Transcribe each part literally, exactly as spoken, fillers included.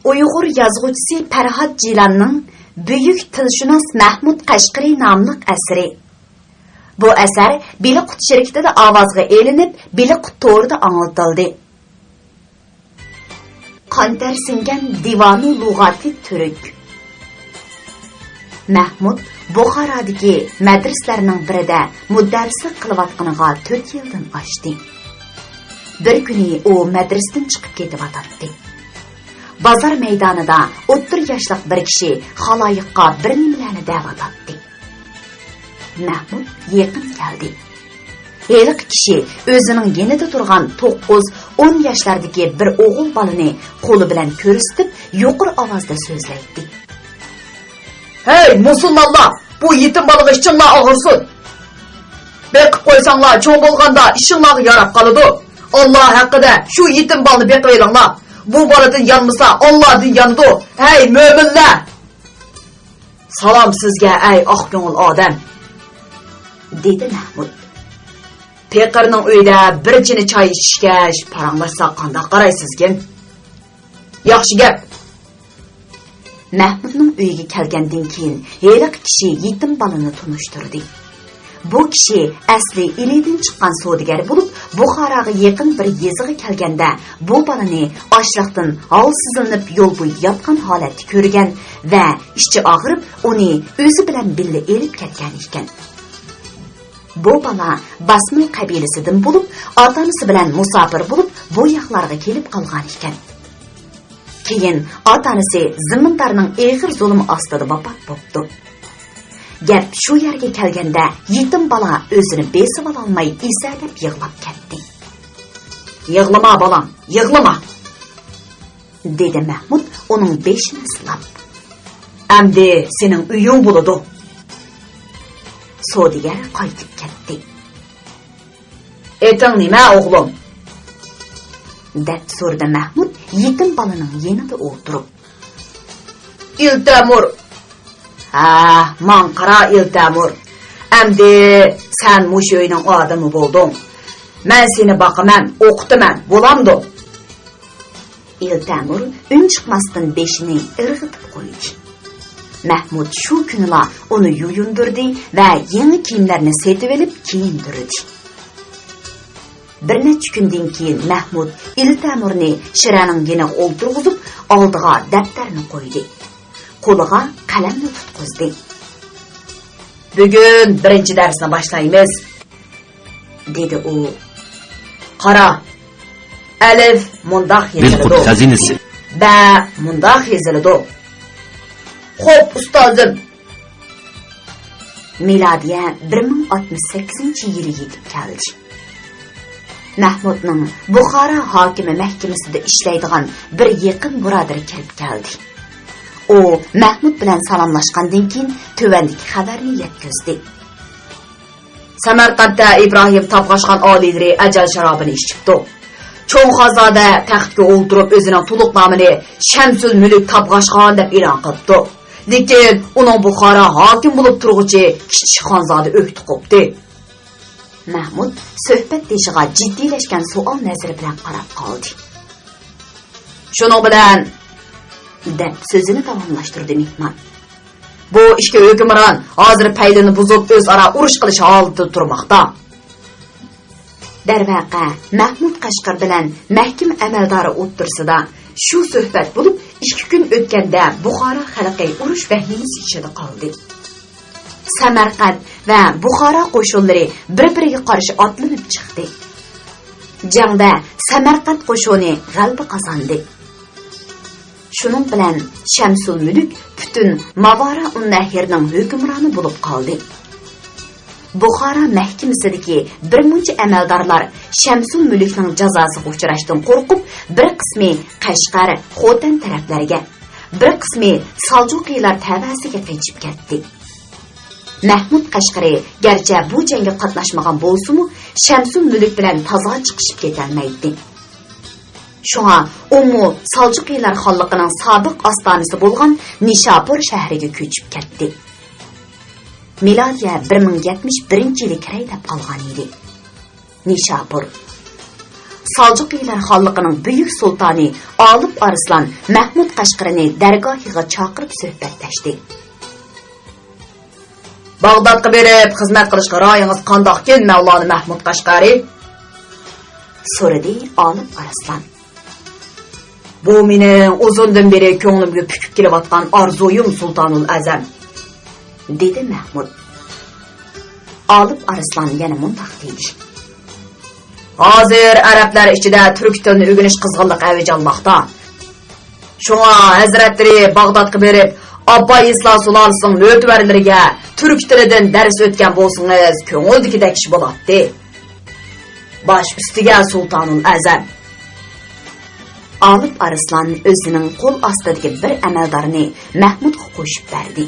ئۇيغۇر يازغۇچىسى پەرھات جىلاننىڭ بۈيۈك تىلشۇناس مەھمۇد قەشقىرى ناملىق ئەسىرى. بۇ ئەسەر بېلىققۇت شىركىتىدە ئاۋازغا ئېلىنىپ، بېلىققۇت تورىدا ئاڭلىتىلدى. قان تەر سىڭگەن دىۋانۇ لۇغاتى تۈرك. مەھمۇد بۇخارادىكى مەدرىسىلەرنىڭ بىرىدە مۇدەررىسلىك قىلىۋاتقىنىغا تۆت يىلدىن ئاشتى. بىر كۈنى ئۇ مەدرىسىدىن چىقىپ كېتىۋاتاتتى. بازار مەيدانىدا ئوتتۇرا ياشلىق بىر كىشى خالايىققا بىر نېمىلەرنى دەۋاتاتتى. مەھمۇد يېقىن كەلدى. ھېلىقى كىشى ئۆزىنىڭ يېنىدا تۇرغان توققۇز، ئون ياشلاردىكى بىر ئوغۇل بالىنى قولى بىلەن كۆرسىتىپ، يۇقىرى ئاۋازدا سۆزلەيتتى. ھەي، مۇسۇلمانلار! بۇ يېتىم بالىغا ئىچىڭلار ئاغرىسۇن! بېقىپ قويساڭلار، چوڭ بولغاندا ئىشىڭلارغا ياراپ قالىدۇ. ئاللا ھەققىدە شۇ يېتىم بالىنى بېقىۋېلىڭلار. بۇ بالىدىن يانمىسا، ئاللادىن يانىدۇ. ھەي، مۆمىنلەر! سالام سىزگە، ئەي ئاق كۆڭۈل ئادەم! دېدى مەھمۇد. پېقىرنىڭ ئۆيىدە بىر چىنە چاي ئىچىشكەچ پاراڭلاشساق قانداق قارايسىزكىن؟ ياخشى گەپ! مەھمۇدنىڭ ئۆيىگە كەلگەندىن كېيىن، ھېلىقى كىشى يېتىم بالىنى تونۇشتۇردى. بۇ كىشى ئەسلى ئىلىدىن چىققان سودىگەر بولۇپ، بۇخاراغا يېقىن بىر يېزىغا كەلگەندە، بۇ بالىنى ئاچلىقتىن ھالسىزلىنىپ يول بويى ياتقان ھالەتتە كۆرگەن ۋە ئىچى ئاغرىپ، ئۇنى ئۆزى بىلەن بىللە ئېلىپ كەتكەن ئىكەن. بۇ بالا باسمىل قەبىلىسىدىن بولۇپ، ئاتا-ئانىسى بىلەن مۇساپىر بولۇپ، بۇ ياقلارغا كېلىپ قالغان ئىكەن. كېيىن ئاتا-ئانىسى زېمىندارنىڭ ئېغىر زۇلۇمى ئاستىدا ۋاپات بوپتۇ. گەپ شۇ يەرگە كەلگەندە، يېتىم بالا ئۆزىنى بېسىۋالالماي ئېسەدەپ يىغلاپ كەتتى. يىغلىما، بالام، يىغلىما! دېدى مەھمۇد ئۇنىڭ بېشىنى سىلاپ. ئەمدى سېنىڭ ئۆيۈڭ بولىدۇ. سودىگەر قايتىپ كەتتى. ئېتىڭ نېمە، ئوغلۇم؟ دەپ سورىدى مەھمۇد يېتىم بالىنىڭ يېنىدا ئولتۇرۇپ. ئىلتەمۇر. ھە، ماڭا قارا، ئىلتەمۇر. ئەمدى سەن مۇشۇ ئۆينىڭ ئادىمى بولدۇڭ. مەن سېنى باقىمەن، ئوقۇتىمەن، بولامدۇ؟ ئىلتەمۇر ئۈن چىقماستىن بېشىنى ئىرغىتىپ قويدى. مەھمۇد شۇ كۈنىلا ئۇنى يۇيۇندۇردى ۋە يېڭى كىيىملەرنى سېتىۋېلىپ كىيىندۈردى. بىر نەچچە كۈندىن كېيىن مەھمۇد ئىلتەمۇرنى شىرەنىڭ يېنىغا ئولتۇرغۇزۇپ، ئالدىغا دەپتەرنى قويدى. قولىغا قەلەمنى تۇتقۇزدى. بۈگۈن بىرىنچى دەرسنى باشلايمىز. دېدى ئۇ. قارا، ئەلىف مۇنداق يېزىلىدۇ. بىلقۇت خەزىنىسى. بە مۇنداق يېزىلىدۇ. خوپ، ئۇستازىم. مىلادىيە بىر مىڭ ئاتمىش سەككىزىنچى يىلى يېتىپ كەلدى. مەھمۇدنىڭ بۇخارا ھاكىمى مەھكىمىسىدە ئىشلەيدىغان بىر يېقىن بۇرادىرى كىرىپ كەلدى. ئۇ مەھمۇد بىلەن سالاملاشقاندىن كېيىن تۆۋەندىكى خەۋەرنى يەتكۈزدى. سەمەرقەنتتە ئىبراھىم تابغاشخان ئالىيلىرى ئەجەل شارابىنى ئىچىپتۇ. چوڭ خانزادە تەختكە ئولتۇرۇپ، ئۆزىنىڭ تولۇق نامىنى شەمسۇل مۈلۈك تابغاشخان دەپ ئېلان قىلىپتۇ. لېكىن ئۇنىڭ بۇخارا ھاكىم بولۇپ تۇرغۇچى كىچىك خانزادە ئۆكتە قوپتى. مەھمۇد سۆھبەتدىشىغا جىددىيلەشكەن سوئال نەزىرى بىلەن قاراپ قالدى. شۇنىڭ بىلەن، دەپ سۆزىنى داۋاملاشتۇردى مېھمان. بۇ ئىككى ھۆكۈمران ھازىر پەيلىنى بۇزۇپ، ئۆزئارا ئۇرۇش قىلىش ھالىتىدە تۇرماقتا. دەرۋەقە، مەھمۇد قەشقەر بىلەن مەھكىمە ئەمەلدارى ئوتتۇرىسىدا شۇ سۆھبەت بولۇپ، ئىككى كۈن ئۆتكەندە بۇخارا خەلقى ئۇرۇش ۋەھىمىسى ئىچىدە قالدى. سەمەرقەنت ۋە بۇخارا قوشۇنلىرى بىر-بىرىگە قارشى ئاتلىنىپ چىقتى. جەڭدە سەمەرقەنت قوشۇنى غەلىبە قازاندى. شۇنىڭ بىلەن شەمسۇل مۈلۈك پۈتۈن ماۋارا ئۇن نەھرىنىڭ ھۆكۈمرانى بولۇپ قالدى. بۇخارا مەھكىمىسىدىكى بىر مۇنچە ئەمەلدارلار شەمسۇل مۈلۈكنىڭ جازاسىغا ئۇچراشتىن قورقۇپ، بىر قىسمى قەشقەر، خوتەن تەرەپلەرگە، بىر قىسمى سالجۇقىلار تەۋەسىگە قېچىپ كەتتى. مەھمۇد قەشقىرى گەرچە بۇ جەڭگە قاتناشمىغان بولسىمۇ، شەمسۇل مۈلۈك بىلەن تازا چىقىشىپ كېتەلمەيتتى. شۇڭا ئۇمۇ سالجۇقىلار خانلىقىنىڭ سابىق ئاستانىسى بولغان نىشاپۇر شەھىرىگە كۆچۈپ كەتتى. مىلادىيە بىر مىڭ يەتمىش بىرىنچى يىلى كىرەي دەپ قالغان ئىدى. نىشاپۇر. سالجۇق ئىلەر خانلىقىنىڭ بۈيۈك سۇلتانى ئالىپ ئارسلان مەھمۇد قەشقىرىنى دەرگاھىغا چاقىرىپ سۆھبەتلەشتى. «باغدادقا بېرىپ خىزمەت قىلىشقا رايىڭىز قانداقكىن، مەۋلانە مەھمۇد قەشقەرى؟» سورىدى ئالىپ ئارسلان. «بۇ مېنىڭ ئۇزۇندىن بېرى كۆڭلۈمگە پۈكۈپ كېلىۋاتقان ئارزۇيۇم، سۇلتانۇل ئەزەم»، دېدى مەھمۇد. ئالىپ ئارسلان يەنە مۇنداق دېدى: «ھازىر ئەرەبلەر ئىچىدە تۈرك تىلىنى ئۆگىنىش قىزغىنلىق ئەۋج ئالماقتا. شۇڭا ھەزرەتلىرى باغدادقا بېرىپ، ئابباي ئىسلا سۇلالىسىنىڭ مۆتىۋەرلىرىگە تۈرك تىلىدىن دەرس ئۆتكەن بولسىڭىز، كۆڭۈلدىكىدەك ئىش بولاتتى. باش ئۈستىگە، سۇلتانۇل ئەزەم.» ئالىپ ئارسلان ئۆزىنىڭ قول ئاستىدىكى بىر ئەمەلدارنى مەھمۇدقا قوشۇپ بەردى.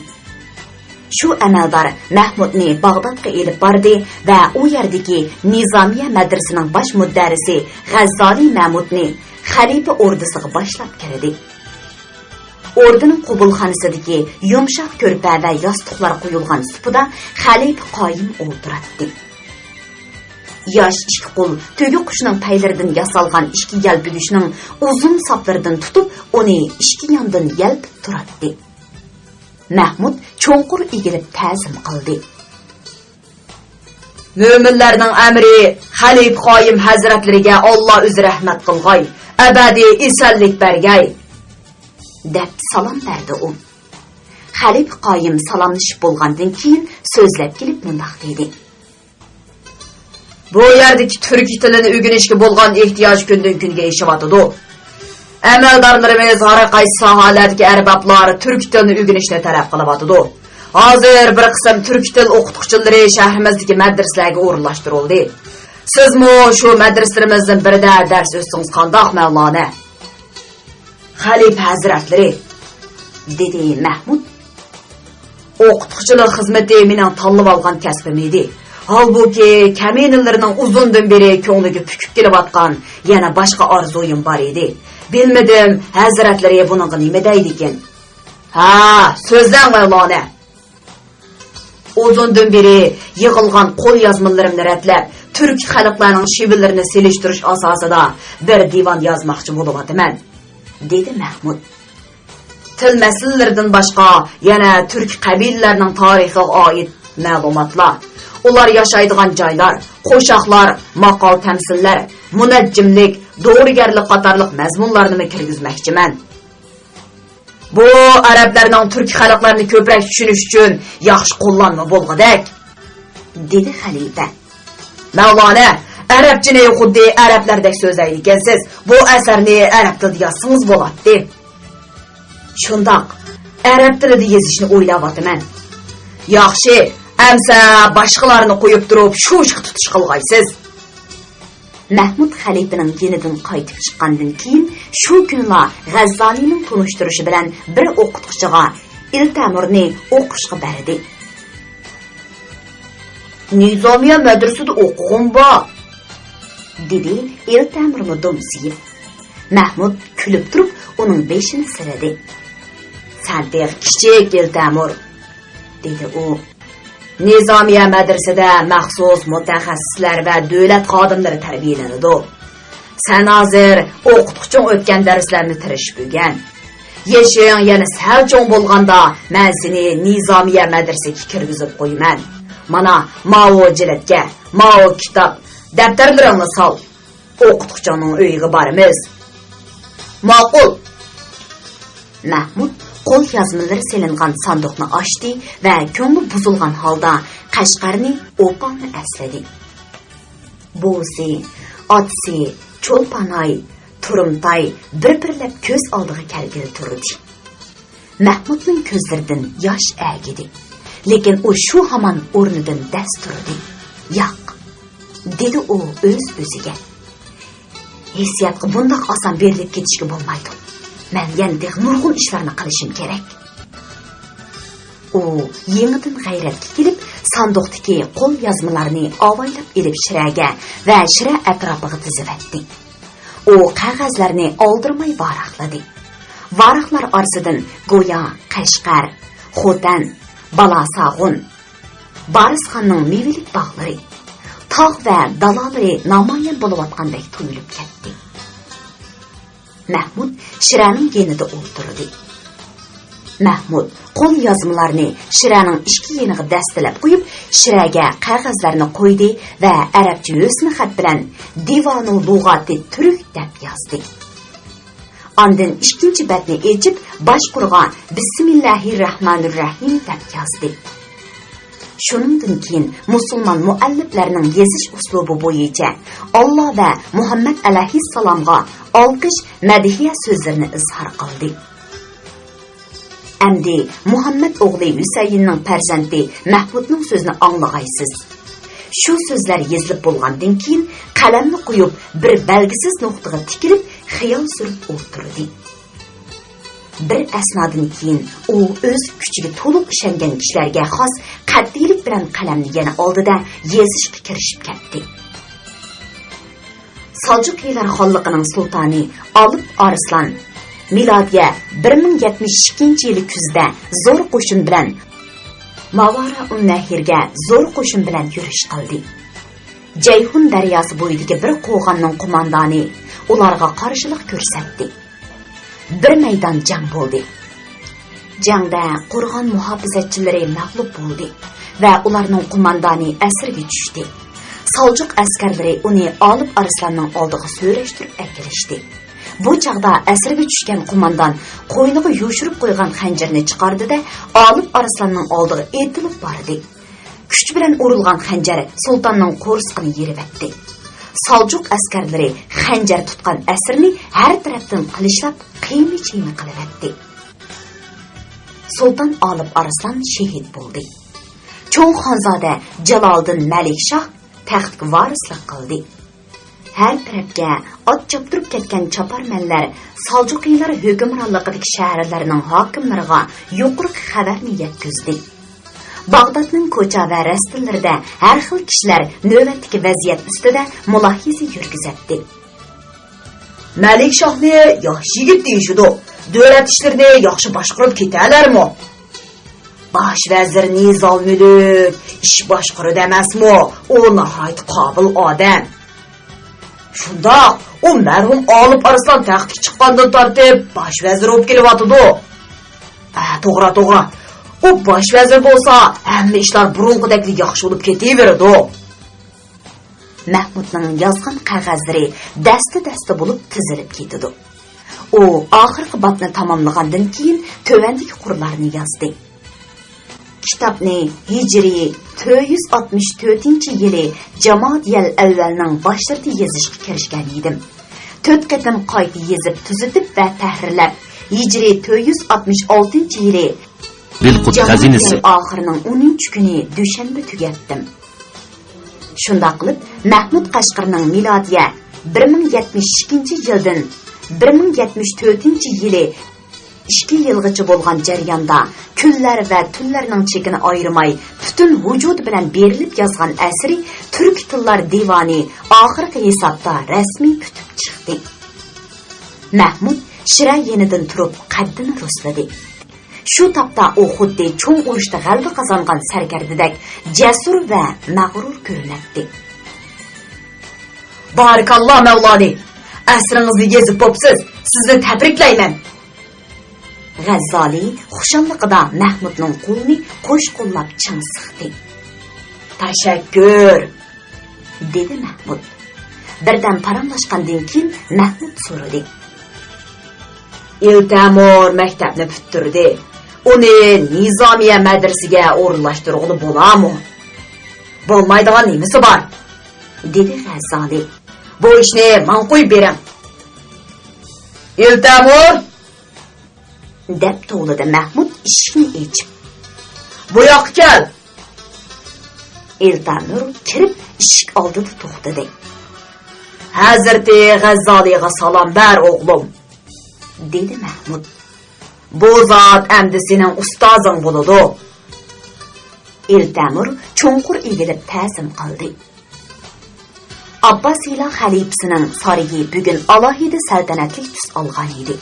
شۇ ئەمەلدار مەھمۇدنى باغدادقا ئېلىپ باردى ۋە ئۇ يەردىكى نىزامىيە مەدرىسىنىڭ باش مۇدەررىسى غەززالى مەمۇتنى خەلىپە ئوردىسىغا باشلاپ كىردى. ئوردىنىڭ قوبۇلخانىسىدىكى يۇمشاق كۆرپە ۋە ياستۇقلار قويۇلغان سۇپىدا خەلىپە قايىم ئولتۇراتتى. ياش ئىككى قول تۆگە قۇشنىڭ پەيلىرىدىن ياسالغان ئىككى يەلپۈگۈچنىڭ ئۇزۇن ساپلىرىدىن تۇتۇپ، ئۇنى ئىككى ياندىن يەلپۈپ تۇراتتى. مەھمۇد چوڭقۇر ئېگىلىپ تەزىم قىلدى. «مۆمىنلەرنىڭ ئەمىرى خەلىپە قايىم ھەزرەتلىرىگە ئاللا ئۆزى رەھمەت قىلغاي، ئەبەدىي ئېسەنلىك بەرگەي!» دەپ سالام بەردى ئۇ. خەلىپە قايىم سالاملىشىپ بولغاندىن كېيىن سۆزلەپ كېلىپ مۇنداق دېدى: «بۇ يەردىكى تۈركىي تىلىنى ئۆگىنىشكە بولغان ئېھتىياج كۈندىن-كۈنگە ئېشىۋاتىدۇ. ئەمەلدارلىرىمىز ھەر قايسى ساھەلەردىكى ئەربابلار تۈركىي تىلنى ئۆگىنىشنى تەلەپ قىلىۋاتىدۇ. ھازىر بىر قىسىم تۈركىي تىل ئوقۇتقۇچىلىرى شەھىرىمىزدىكى مەدرىسىلەرگە ئورۇنلاشتۇرۇلدى. سىزمۇ شۇ مەدرىسىلىرىمىزدىن بىرىدە دەرس ئۆتسىڭىز قانداق، مەۋلانە؟» «خەلىپە ھەزرەتلىرى»، دېدى مەھمۇد. «ئوقۇتقۇچىلىق خىزمىتى مېنىڭ تاللىۋالغان كەسپىم ئىدى. ھالبۇكى، كەمىنىلىرىنىڭ ئۇزۇندىن بېرى كۆڭلىگە پۈكۈپ كېلىۋاتقان يەنە باشقا ئارزۇيۇم بار ئىدى. بىلمىدىم، ھەزرەتلىرى بۇنىڭغا نېمە دەيدىكىن؟» «ھە، سۆزلەڭ، مەۋلانە.» «ئۇزۇندىن بېرى يىغىلغان قول يازمىلىرىمنى رەتلەپ، تۈركىي خەلقلەرنىڭ شېۋىلىرىنى سېلىشتۇرۇش ئاساسىدا بىر دىۋان يازماقچى بولۇۋاتىمەن»، دېدى مەھمۇد. «تىل مەسىلىلىرىدىن باشقا، يەنە تۈركىي قەبىلىلەرنىڭ تارىخىغا ئائىت مەلۇماتلار، ئۇلار ياشايدىغان جايلار، قوشاقلار، ماقال-تەمسىللەر، مۇنەججىملىك، دورىگەرلىك قاتارلىق مەزمۇنلارنىمۇ كىرگۈزمەكچىمەن. بۇ ئەرەبلەرنىڭ تۈركىي خەلقلەرنى كۆپرەك چۈشىنىشى ئۈچۈن ياخشى قوللانما بولغۇدەك»، دېدى خەلىپە. «مەۋلانە، ئەرەبچىنى خۇددى ئەرەبلەردەك سۆزلەيدىكەنسىز، بۇ ئەسەرنى ئەرەب تىلىدا يازسىڭىز بولاتتى.» «شۇنداق، ئەرەب تىلىدا يېزىشنى ئويلاۋاتىمەن.» «ياخشى، ئەمسە باشقىلارنى قويۇپ تۇرۇپ شۇ ئىشقا تۇتۇش قىلغايسىز.» مەھمۇد خەلىپىنىڭ يېنىدىن قايتىپ چىققاندىن كېيىن، شۇ كۈنلا غەززالىنىڭ تونۇشتۇرۇشى بىلەن بىر ئوقۇتقۇچىغا ئىلتەمۇرنى ئوقۇشقا بەردى. «نىزامىيە مەدرىسىدە ئوقۇغۇم بار»، دېدى ئىلتەمۇرمۇ دومسىيىپ. مەھمۇد كۈلۈپ تۇرۇپ ئۇنىڭ بېشىنى سىلىدى. «سەن تېخى كىچىك، ئىلتەمۇر»، دېدى ئۇ. «نىزامىيە مەدرىسىدە مەخسۇس مۇتەخەسسىسلەر ۋە دۆلەت خادىملىرى تەربىيەلىنىدۇ. سەن ھازىر ئوقۇتقۇچىڭ ئۆتكەن دەرسلەرنى تىرىشىپ ئۆگەن. يېشىڭ يەنە سەل چوڭ بولغاندا، مەن سېنى نىزامىيە مەدرىسىگە كىرگۈزۈپ قويىمەن. مانا، ماۋۇ جىلىتكە، ماۋۇ كىتاب، دەپتەرلىرىڭنى سال. ئوقۇتقۇچىڭنىڭ ئۆيىگە بارىمىز.» «ماقۇل.» مەھمۇد قول يازمىلىرى سېلىنغان ساندۇقنى ئاچتى ۋە كۆڭلى بۇزۇلغان ھالدا قەشقەرنى، ئوپالنى ئەسلىدى. بوۋىسى، ئاتىسى، چولپاناي، تۇرۇمتاي بىر-بىرلەپ كۆز ئالدىغا كەلگىلى تۇردى. مەھمۇدنىڭ كۆزلىرىدىن ياش ئەگىدى. لېكىن ئۇ شۇ ھامان ئورنىدىن دەس تۇردى. «ياق»، دېدى ئۇ ئۆز-ئۆزىگە. «ھېسسىياتقا بۇنداق ئاسان بېرىلىپ كېتىشكە بولمايدۇ. مەن يەنە تېخى نۇرغۇن ئىشلارنى قىلىشىم كېرەك.» ئۇ يېڭىدىن غەيرەتكە كېلىپ، ساندۇقتىكى قول يازمىلارنى ئاۋايلاپ ئېلىپ شىرەگە ۋە شىرە ئەتراپىغا تىزىۋەتتى. ئۇ قەغەزلەرنى ئالدىرىماي ۋاراقلىدى. ۋاراقلار ئارىسىدىن گويا قەشقەر، خوتەن، بالاساغۇن، بارىسخاننىڭ مېۋىلىك باغلىرى، تاغ ۋە دالالىرى نامايان بولۇۋاتقاندەك تۇيۇلۇپ كەتتى. مەھمۇد شىرەنىڭ يېنىدا ئولتۇردى. مەھمۇد قول يازمىلارنى شىرەنىڭ ئىككى يېنىغا دەستىلەپ قويۇپ، شىرەگە قەغەزلەرنى قويدى ۋە ئەرەبچە ھۆسنى خەت بىلەن دىۋانۇ لۇغاتى تۈرك دەپ يازدى. ئاندىن ئىككىنچى بەتنى ئېچىپ، باشقۇرغا بىسمىللاھىررەھمانىررەھىم دەپ يازدى. شۇنىڭدىن كېيىن مۇسۇلمان مۇئەللىپلەرنىڭ يېزىش ئۇسلۇبى بويىچە ئاللا ۋە مۇھەممەد ئەلەيھىسسالامغا ئالقىش، مەدھىيە سۆزلىرىنى ئىزھار قىلدى. ئەمدى مۇھەممەد ئوغلى ھۈسەيىننىڭ پەرزەنتى مەھمۇدنىڭ سۆزىنى ئاڭلىغايسىز. شۇ سۆزلەر يېزىلىپ بولغاندىن كېيىن، قەلەمنى قويۇپ، بىر بەلگىسىز نۇقتىغا تىكىلىپ، خىيال سۈرۈپ ئولتۇردى. بىر ئەسنادىن كېيىن ئۇ ئۆز كۈچىگە تولۇق ئىشەنگەن كىشىلەرگە خاس قەتئىيلىك بىلەن قەلەمنى يەنە ئالدى-دە، يېزىشقا كىرىشىپ كەتتى. سالجۇقىيلار خانلىقىنىڭ سۇلتانى ئالىپ ئارسلان مىلادىيە بىر مىڭ يەتمىش ئىككىنچى يىلى كۈزدە زور قوشۇن بىلەن ماۋارا ئۇننەھرگە زور قوشۇن بىلەن يۈرۈش قىلدى. جەيھۇن دەرياسى بويىدىكى بىر قوغاننىڭ قوماندانى ئۇلارغا قارشىلىق كۆرسەتتى. بىر مەيدان جەڭ بولدى. جەڭدە قورغان مۇھاپىزەتچىلىرى مەغلۇپ بولدى ۋە ئۇلارنىڭ قوماندانى ئەسىرگە چۈشتى. سالجۇق ئەسكەرلىرى ئۇنى ئالىپ ئارسلاننىڭ ئالدىغا سۆرەشتۈرۈپ ئەكىرىشتى. بۇ چاغدا ئەسىرگە چۈشكەن قوماندان قوينىغا يوشۇرۇپ قويغان خەنجىرىنى چىقاردى-دە، ئالىپ ئارسلاننىڭ ئالدىغا ئېتىلىپ باردى. كۈچ بىلەن ئۇرۇلغان خەنجەر سۇلتاننىڭ قورسىقىنى يېرىۋەتتى. سالجۇق ئەسكەرلىرى خەنجەر تۇتقان ئەسىرنى ھەر تەرەپتىن قىلىچلاپ، قىيما-چىيما قىلىۋەتتى. سۇلتان ئالىپ ئارسلان شېھىت بولدى. چوڭ خانزادە جالالىدىن مەلىك شاھ تەختكە ۋارىسلىق قىلدى. ھەر تەرەپكە ئات چاپتۇرۇپ كەتكەن چاپارمەنلەر سالجۇقىيلار ھۆكۈمرانلىقىدىكى شەھەرلەرنىڭ ھاكىملىرىغا يۇقىرىقى خەۋەرنى يەتكۈزدى. باغدادنىڭ كوچا ۋە رەستىلىرىدە ھەر خىل كىشىلەر نۆۋەتتىكى ۋەزىيەت ئۈستىدە مۇلاھىزە يۈرگۈزەتتى. مەلىك شاھنى ياخشى يىگىت دېيىشىدۇ. دۆلەت ئىشلىرىنى ياخشى باشقۇرۇپ كېتەلەرمۇ؟ باش ۋەزىر نىزام مۈلۈك ئىش باشقۇرىدۇ ئەمەسمۇ؟ ئۇ ناھايىتى قابىل ئادەم. شۇنداق، ئۇ مەرھۇم ئالىپ ئارسلان تەختكە چىققاندىن تارتىپ باش ۋەزىر بولۇپ كېلىۋاتىدۇ. ئە، توغرا، توغرا. ئۇ باش ۋەزىر بولسا، ھەممە ئىشلار بۇرۇنقىدەكلا ياخشى بولۇپ كېتىۋېرىدۇ. مەھمۇدنىڭ يازغان قەغەزلىرى دەستە-دەستە بولۇپ تىزىلىپ كېتىدۇ. ئۇ ئاخىرقى بابنى تاماملىغاندىن كېيىن تۆۋەندىكى قۇرلارنى يازدى. كىتابنى ھىجرىي تۆت يۈز ئاتمىش تۆتىنچى يىلى جامادىيەل ئەۋۋەلنىڭ باشلىرىدا يېزىشقا كىرىشكەن ئىدىم. تۆت قېتىم قايتا يېزىپ، تۈزىتىپ ۋە تەھرىرلەپ، ھىجرىي تۆت يۈز ئاتمىش ئالتىنچى يىلى بىلقۇت جامادىيەل خەزىنىسى ئاخىرىنىڭ ئونىنچى كۈنى دۈشەنبە تۈگەتتىم. شۇنداق قىلىپ، مەھمۇد قەشقىرىنىڭ مىلادىيە بىر مىڭ يەتمىش ئىككىنچى يىلدىن بىر مىڭ يەتمىش تۆتىنچى يىلى ئىككى يىلغىچە بولغان جەرياندا، كۈنلەر ۋە تۈنلەرنىڭ چېكىنى ئايرىماي، پۈتۈن ۋۇجۇدى بىلەن بېرىلىپ يازغان ئەسىرى تۈركىي تىللار دىۋانى ئاخىرقى ھېسابتا رەسمىي پۈتۈپ چىقتى. مەھمۇد شىرە يېنىدىن تۇرۇپ قەددىنى رۇسلىدى. شۇ تاپتا ئۇ خۇددى چوڭ ئۇرۇشتا غەلىبە قازانغان سەركەردىدەك جەسۇر ۋە مەغرۇر كۆرۈنەتتى. بارىكاللا، مەۋلانى! ئەسىرىڭىزنى يېزىپ بوپسىز، سىزنى تەبرىكلەيمەن! غەززالى خۇشاللىقىدا مەھمۇدنىڭ قولىنى قوش قوللاپ چىڭ سىقتى. تەشەككۈر! دېدى مەھمۇد. بىردەم پاراڭلاشقاندىن كېيىن مەھمۇد سورىدى. ئىلتەمۇر مەكتەپنى پۈتتۈردى. ئۇنى نىزامىيە مەدرىسىگە ئورۇنلاشتۇرغىلى بولامۇ؟ بولمايدىغان نېمىسى بار؟ دېدى غەززالى. بۇ ئىشنى ماڭا قويۇپ بېرىڭ. ئىلتەمۇر! دەپ توۋلىدى مەھمۇد ئىشىكنى ئېچىپ. بۇ ياققا كەل! ئىلتەمۇر كىرىپ ئىشىك ئالدىدا توختىدى. ھەزرىتى غەززالىغا سالام بەر، ئوغلۇم! دېدى مەھمۇد. بۇ زات ئەمدى سېنىڭ ئۇستازىڭ بولىدۇ. ئىلتەمۇر چوڭقۇر ئېگىلىپ تەزىم قىلدى. ئابباسىيلار خەلىپىسىنىڭ سارىيى بۈگۈن ئالاھىدە سەلتەنەتلىك تۈس ئالغان ئىدى.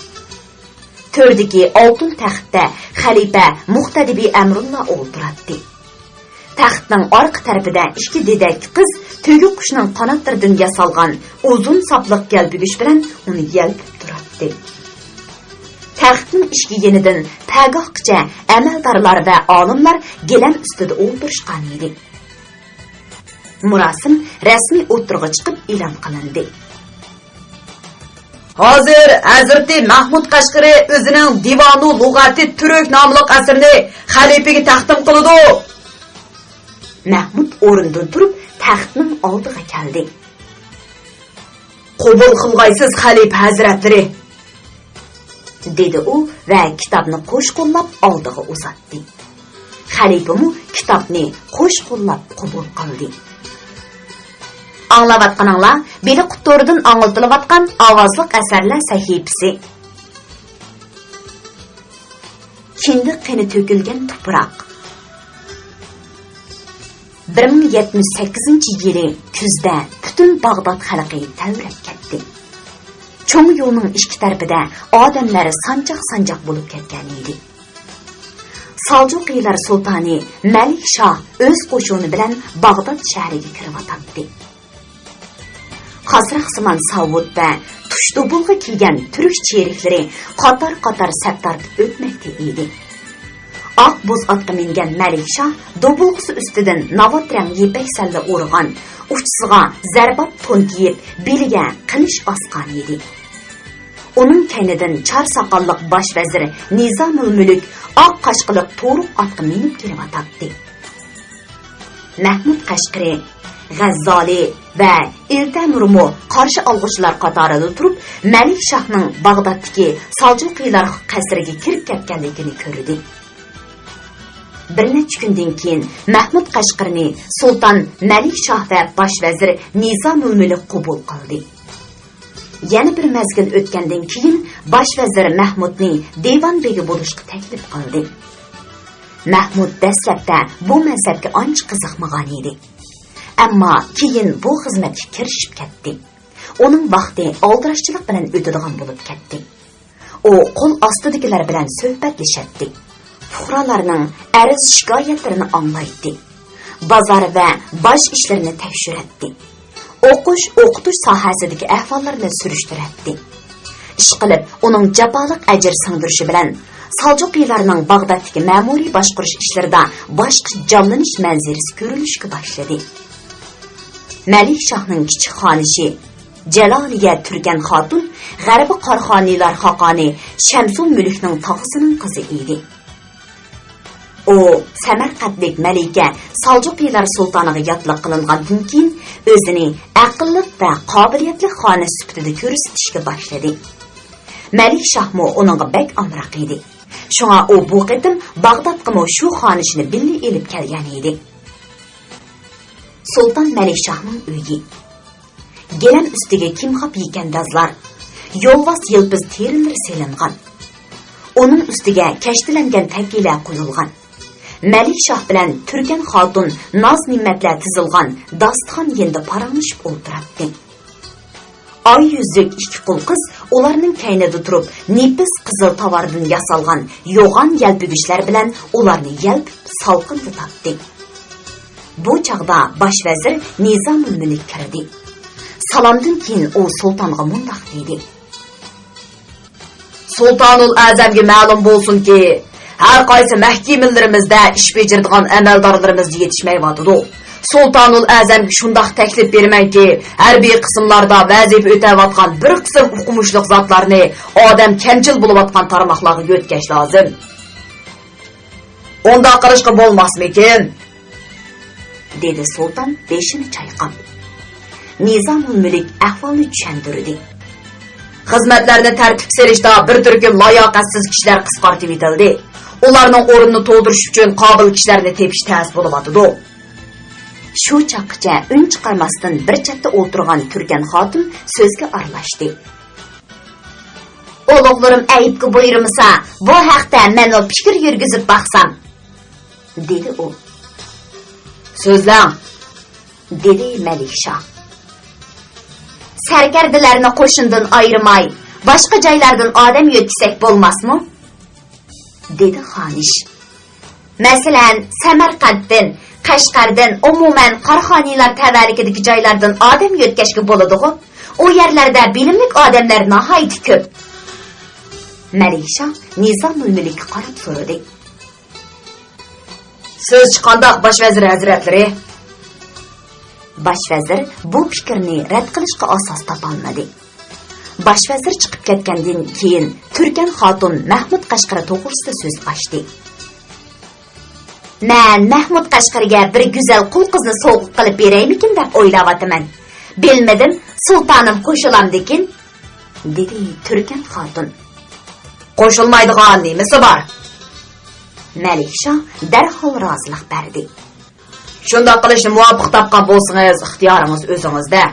تۆردىكى ئالتۇن تەختتە خەلىپە مۇقتەدىبى ئەمرۇللا ئولتۇراتتى. تەختنىڭ ئارقا تەرىپىدە ئىككى دېدەك قىز تۆگە قۇشنىڭ قاناتلىرىدىن ياسالغان ئۇزۇن ساپلىق يەلپۈگۈچ بىلەن ئۇنى يەلپۈپ تۇراتتى. تەختنىڭ ئىچكى يېنىدىن پەگاھقىچە ئەمەلدارلار ۋە ئالىملار گىلەم ئۈستىدە ئولتۇرۇشقانىدى. مۇراسىم رەسمىي ئوتتۇرىغا چىقىپ ئېلان قىلىندى. ھازىر ھەزرىتى مەھمۇد قەشقىرى ئۆزىنىڭ دىۋانۇ لۇغەتى تۈرك ناملىق ئەسىرىنى خەلىپىگە تەقدىم قىلىدۇ. مەھمۇد ئورنىدىن تۇرۇپ تەختنىڭ ئالدىغا كەلدى. قوبۇل قىلغايسىز، خەلىپە ھەزرەتلىرى، دېدى ئۇ ۋە كىتابنى قوش قوللاپ ئالدىغا ئۇزاتتى. خەلىپىمۇ كىتابنى قوش قوللاپ قوبۇل قىلدى. ئاڭلاۋاتقىنىڭلار بېلىققۇت تورىدىن ئاڭلىتىلىۋاتقان ئاۋازلىق ئەسەرلەر سەھىپىسى. كىندىك قېنى تۆكۈلگەن تۇپراق. بىر مىڭ يەتمىش سەككىزىنچى يىلى كۈزدە پۈتۈن باغداد خەلقى تەۋرەپ كەتتى. چوڭ يولنىڭ ئىككى تەرىپىدە ئادەملەر سانجاق-سانجاق بولۇپ كەتكەن ئىدى. سالجۇقىلار سۇلتانى مەلىك شاھ ئۆز قوشۇنى بىلەن باغداد شەھىرىگە كىرىۋاتاتتى. قاسراقسىمان ساۋۇت ۋە تۇش دوبۇلغا كىيگەن تۈرك چېرىكلىرى قاتار-قاتار سەپ تارتىپ ئۆتمەكتە ئىدى. ئاق بوز ئاتقا مىنگەن مەلىك شاھ دوبۇلغىسى ئۈستىدىن ناۋات رەڭ يىپەك سەللە ئورىغان، ئۇچىسىغا زەربات تون كىيىپ، بېلىگە قىلىچ ئاسقان ئىدى. ئۇنىڭ كەينىدىن چار ساقاللىق باش ۋەزىر نىزامۇل مۈلۈك ئاق قاشقىلىق تورۇق ئاتقا مىنىپ كېلىۋاتاتتى. مەھمۇد قەشقىرى، غەززالى ۋە ئىلتەنۇرمۇ قارشى ئالغۇچىلار قاتارىدا تۇرۇپ، مەلىك شاھنىڭ باغدادتىكى سالجۇقىلار قەسرىگە كىرىپ كەتكەنلىكىنى كۆردى. بىر نەچچە كۈندىن كېيىن مەھمۇد قەشقىرىنى سۇلتان مەلىك شاھ ۋە باش ۋەزىر نىزامۇل مۈلۈك قوبۇل قىلدى. يەنە بىر مەزگىل ئۆتكەندىن كېيىن باش ۋەزىر مەھمۇدنى دىۋان بېگى بولۇشقا تەكلىپ قىلدى. مەھمۇد دەسلەپتە بۇ مەنسەپكە ئانچە قىزىقمىغان ئىدى. ئەمما كېيىن بۇ خىزمەتكە كىرىشىپ كەتتى. ئۇنىڭ ۋاقتى ئالدىراشچىلىق بىلەن ئۆتىدىغان بولۇپ كەتتى. ئۇ قول ئاستىدىكىلەر بىلەن سۆھبەتلىشەتتى. پۇقرالارنىڭ ئەرز-شىكايەتلىرىنى ئاڭلايتتى. بازار ۋە باج ئىشلىرىنى تەكشۈرەتتى. ئوقۇش، ئوقۇتۇش ساھەسىدىكى ئەھۋاللارنى سۈرۈشتۈرەتتى. ئىشقىلىپ، ئۇنىڭ جاپالىق ئەجىر سىڭدۈرۈشى بىلەن سالجۇقىلارنىڭ باغدادتىكى مەمۇرىي باشقۇرۇش ئىشلىرىدا باشقا جانلىنىش مەنزىرىسى كۆرۈلۈشكە باشلىدى. مەلىك شاھنىڭ كىچىك خانىشى جالالىيە تۈركەن خاتۇن غەربىي قاراخانىيلار خاقانى شەمسۇل مۈلۈكنىڭ تاغىسىنىڭ قىزى ئىدى. ئۇ سەمەرقەنتلىك مەلىكە سالجۇقىلار سۇلتانىغا ياتلىق قىلىنغاندىن كېيىن، ئۆزىنى ئەقىللىق ۋە قابىلىيەتلىك خانىش سۈپىتىدە كۆرسىتىشكە باشلىدى. مەلىك شاھمۇ ئۇنىڭغا بەك ئامراق ئىدى. شۇڭا ئۇ بۇ قېتىم باغدادقىمۇ شۇ خانىشنى بىللە ئېلىپ كەلگەن ئىدى. سۇلتان مەلىك شاھنىڭ ئۆيى. گىلەم ئۈستىگە كىمخاپ يېكەندازلار، يولۋاس يىلپىز تېرىلىرى سېلىنغان. ئۇنىڭ ئۈستىگە كەشتىلەنگەن تەكىيلەر قويۇلغان. مەلىك شاھ بىلەن تۈركەن خاتۇن ناز-نېمەتلەر تىزىلغان داستىخان يېنىدا پاراڭلىشىپ ئولتۇراتتى. ئاي يۈزلۈك ئىككى قۇل قىز ئۇلارنىڭ كەينىدە تۇرۇپ، نېپىز قىزىل تاۋاردىن ياسالغان يوغان يەلپۈگۈچلەر بىلەن ئۇلارنى يەلپۈپ سالقىندىتاتتى. بۇ چاغدا باش ۋەزىر نىزامۇل مۈلۈك كىردى. سالامدىن كېيىن ئۇ سۇلتانغا مۇنداق دېدى: سۇلتانۇل ئەزەمگە مەلۇم بولسۇنكى، ھەر قايسى مەھكىمىلىرىمىزدە ئىش بېجىرىدىغان ئەمەلدارلىرىمىز يېتىشمەيۋاتىدۇ. سۇلتانۇل ئەزەمگە شۇنداق تەكلىپ بېرىمەنكى، ھەربىي قىسىملاردا ۋەزىپە ئۆتەۋاتقان بىر قىسىم ئوقۇمۇشلۇق زاتلارنى ئادەم كەمچىل بولۇۋاتقان تارماقلارغا يۆتكەش لازىم. ئۇنداق قىلىشقا بولماسمىكىن؟ دېدى سۇلتان بېشىنى چايقاپ. نىزامۇل مۈلۈك ئەھۋالنى چۈشەندۈردى. خىزمەتلەرنى تەرتىپكە سېلىشتا بىر تۈركۈم لاياقەتسىز كىشىلەر قىسقارتىۋېتىلدى. ئۇلارنىڭ ئورنىنى تولدۇرۇش ئۈچۈن قابىل كىشىلەرنى تېپىش تەس بولۇۋاتىدۇ. شۇ چاغقىچە ئۈن چىقارماستىن بىر چەتتە ئولتۇرغان تۈركەن خاتۇن سۆزگە ئارىلاشتى. ئۇلۇغلىرىم ئەيىبكە بۇيرۇمىسا، بۇ ھەقتە مەنمۇ پىكىر يۈرگۈزۈپ باقسام، دېدى ئۇ. سۆزلەڭ، دېدى مەلىك شاھ. سەركەردىلەرنى قوشۇندىن ئايرىماي، باشقا جايلاردىن ئادەم يۆتكىسەك بولماسمۇ؟ دېدى خانىش. مەسىلەن، سەمەرقەنتتىن، قەشقەردىن، ئومۇمەن، قاراخانىيلار تەۋەلىكىدىكى جايلاردىن ئادەم يۆتكەشكە بولىدىغۇ؟ ئۇ يەرلەردە بىلىملىك ئادەملەر ناھايىتى كۆپ. مەلىكشاھ نىزامۇلمۈلۈككە قاراپ سورىدى. سىزچە قانداق، باش ۋەزىر ھەزرەتلىرى؟ باش ۋەزىر بۇ پىكىرنى رەت قىلىشقا ئاساس تاپالمىدى. باش ۋەزىر چىقىپ كەتكەندىن كېيىن، تۈركەن خاتۇن مەھمۇد قەشقىرى توغرىسىدا سۆز ئاچتى. مەن مەھمۇد قەشقىرىگە بىر گۈزەل قۇل قىزنى سوۋغا قىلىپ بېرەيمىكىن دەپ ئويلاۋاتىمەن. بىلمىدىم، سۇلتانىم قوشۇلامدىكىن؟ دېدى تۈركەن خاتۇن. قوشۇلمايدىغان نېمىسى بار؟ مەلىكشاھ دەرھال رازىلىق بەردى. شۇنداق قىلىشنى مۇۋاپىق تاپقان بولسىڭىز، ئىختىيارىڭىز ئۆزىڭىزدە.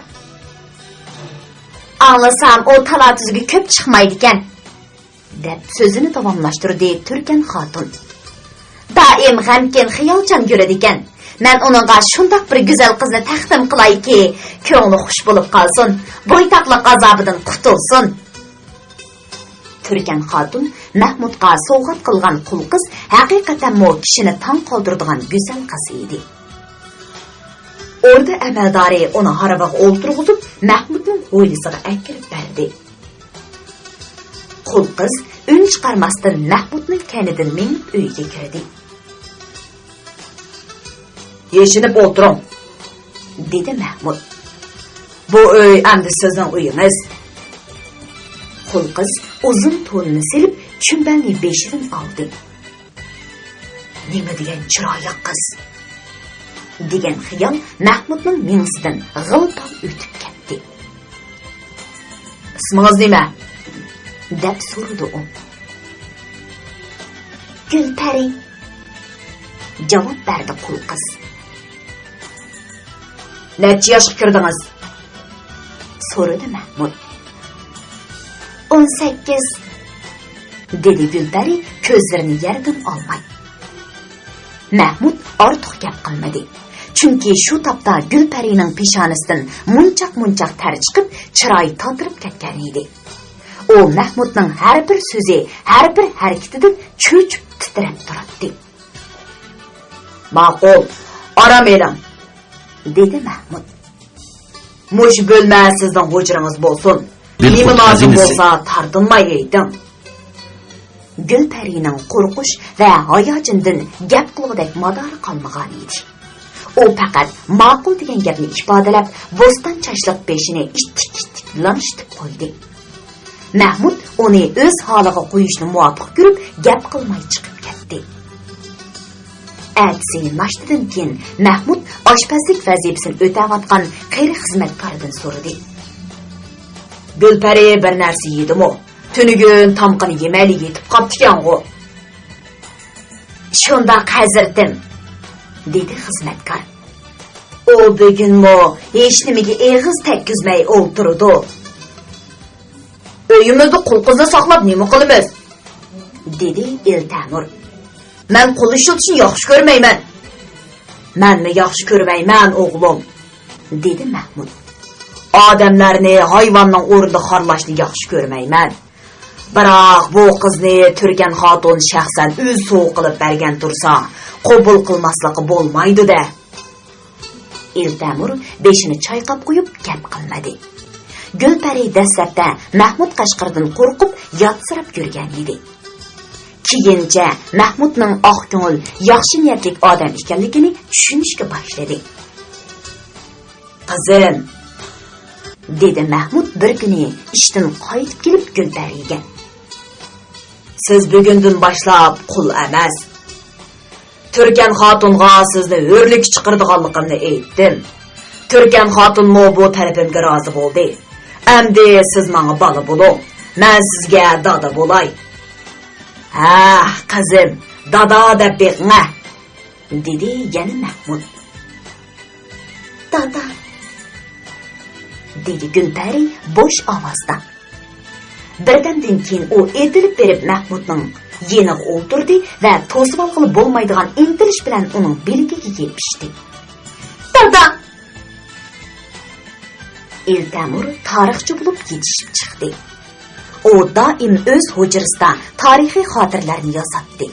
ئاڭلىسام، ئۇ تالا-تۈزگە كۆپ چىقمايدىكەن، دەپ سۆزىنى داۋاملاشتۇردى تۈركەن خاتۇن. دائىم غەمكىن، خىيالچان يۈرىدىكەن. مەن ئۇنىڭغا شۇنداق بىر گۈزەل قىزنى تەقدىم قىلايكى، كۆڭلى خۇش بولۇپ قالسۇن، بويتاقلىق ئازابىدىن قۇتۇلسۇن. تۈركەن خاتۇن مەھمۇدقا سوۋغات قىلغان قۇل قىز ھەقىقەتەنمۇ كىشىنى تاڭ قالدۇرىدىغان گۈزەل قىز ئىدى. ئوردا ئەمەلدارى ئۇنى ھارۋىغا ئولتۇرغۇزۇپ، مەھمۇدنىڭ ھويلىسىغا ئەكىرىپ بەردى. قۇل قىز ئۈن چىقارماستىن مەھمۇدنىڭ كەينىدىن مېڭىپ ئۆيگە كىردى. يېشىنىپ ئولتۇرۇڭ، دېدى مەھمۇد. بۇ ئۆي ئەمدى سىزنىڭ ئۆيىڭىز. قۇل قىز ئۇزۇن تونىنى سېلىپ، چۈمبەلنى بېشىدىن ئالدى. نېمە دېگەن چىرايلىق قىز! دېگەن خىيال مەھمۇدنىڭ مېڭىسىدىن غىل-پال ئۆتۈپ كەتتى. ئىسمىڭىز نېمە؟ دەپ سورىدى ئۇ. گۈلپەرى، جاۋاب بەردى قۇل قىز. نەچچە ياشقا كىردىڭىز؟ سورىدى مەھمۇد. ئون سەككىز، دېدى گۈلپەرى كۆزلىرىنى يەردىن ئالماي. مەھمۇد ئارتۇق گەپ قىلمىدى. چۈنكى شۇ تاپتا گۈلپەرىنىڭ پېشانىسىدىن مۇنچاق-مۇنچاق تەر چىقىپ، چىرايى تاتىرىپ كەتكەن ئىدى. ئۇ مەھمۇدنىڭ ھەر بىر سۆزى، ھەر بىر ھەرىكىتىدىن چۆچۈپ تىترەپ تۇراتتى. ماقۇل، ئارام ئېلىڭ، دېدى مەھمۇد. مۇشۇ بۆلمە سىزنىڭ ھۇجرىڭىز بولسۇن. نېمە لازىم بولسا تارتىنماي ئېيتىڭ. گۈلپەرىنىڭ قورقۇش ۋە ھاياجىنىدىن گەپ قىلغۇدەك مادارى قالمىغان ئىدى. ئۇ پەقەت ماقۇل دېگەن گەپنى ئىپادىلەپ، بوستان چاچلىق بېشىنى ئىتتىك-ئىتتىك لىڭشىتىپ قويدى. مەھمۇد ئۇنى ئۆز ھالىغا قويۇشنى مۇۋاپىق كۆرۈپ، گەپ قىلماي چىقىپ كەتتى. ئەتىسى ناشتىدىن كېيىن مەھمۇد ئاشپەزلىك ۋەزىپىسىنى ئۆتەۋاتقان قېرى خىزمەتكاردىن سورىدى. گۈلپەرى بىر نەرسە يېدىمۇ؟ تۈنۈگۈن تامىقىنى يېمەيلا يېتىپ قاپتىكەنغۇ. شۇنداق، ھەزرىتىم، دېدى خىزمەتكار. ئۇ بۈگۈنمۇ ھېچنېمىگە ئېغىز تەگكۈزمەي ئولتۇرىدۇ. ئۆيىمىزدە قۇل قىزنى ساقلاپ نېمە قىلىمىز؟ دېدى ئېلتەمۇر. مەن قۇل ئىشلىتىشنى ياخشى كۆرمەيمەن. مەنمۇ ياخشى كۆرمەيمەن، ئوغلۇم، دېدى مەھمۇد. ئادەملەرنى ھايۋاننىڭ ئورنىدا خارلاشنى ياخشى كۆرمەيمەن. بىراق بۇ قىزنى تۈركەن خاتۇن شەخسەن ئۆزى سوۋغا قىلىپ بەرگەن تۇرسا، قوبۇل قىلماسلىققا بولمايدۇ-دە. ئېلتەمۇر بېشىنى چايقاپ قويۇپ گەپ قىلمىدى. گۈلپەرى دەسلەپتە مەھمۇد قەشقىرىدىن قورقۇپ ياتسىراپ يۈرگەن ئىدى. كېيىنچە مەھمۇدنىڭ ئاق كۆڭۈل، ياخشى نىيەتلىك ئادەم ئىكەنلىكىنى چۈشىنىشكە باشلىدى. قىزىم، دېدى مەھمۇد بىر كۈنى ئىشتىن قايتىپ كېلىپ گۈلپەرىگە. سىز بۈگۈندىن باشلاپ قۇل ئەمەس. تۈركەن خاتۇنغا سىزنى ھۆرلۈككە چىقىرىدىغانلىقىمنى ئېيتتىم. تۈركەن خاتۇنمۇ بۇ تەلىپىمگە رازى بولدى. ئەمدى سىز ماڭا بالا بولۇڭ. مەن سىزگە دادا بولاي. ھە، قىزىم، دادا دەپ بېقىڭە، دېدى يەنە مەھمۇد. دادا، دېدى گۈلپەرى بوش ئاۋازدا. بىردەمدىن كېيىن ئۇ ئېتىلىپ بېرىپ مەھمۇدنىڭ يېنىغا ئولتۇردى ۋە توسۇۋالغىلى بولمايدىغان ئىنتىلىش بىلەن ئۇنىڭ بىلىكىگە يېپىشتى. دادا! ئېلتەمۇر تارىخچى بولۇپ يېتىشىپ چىقتى. ئۇ دائىم ئۆز ھۇجرىسىدا تارىخىي خاتىرىلەرنى يازاتتى.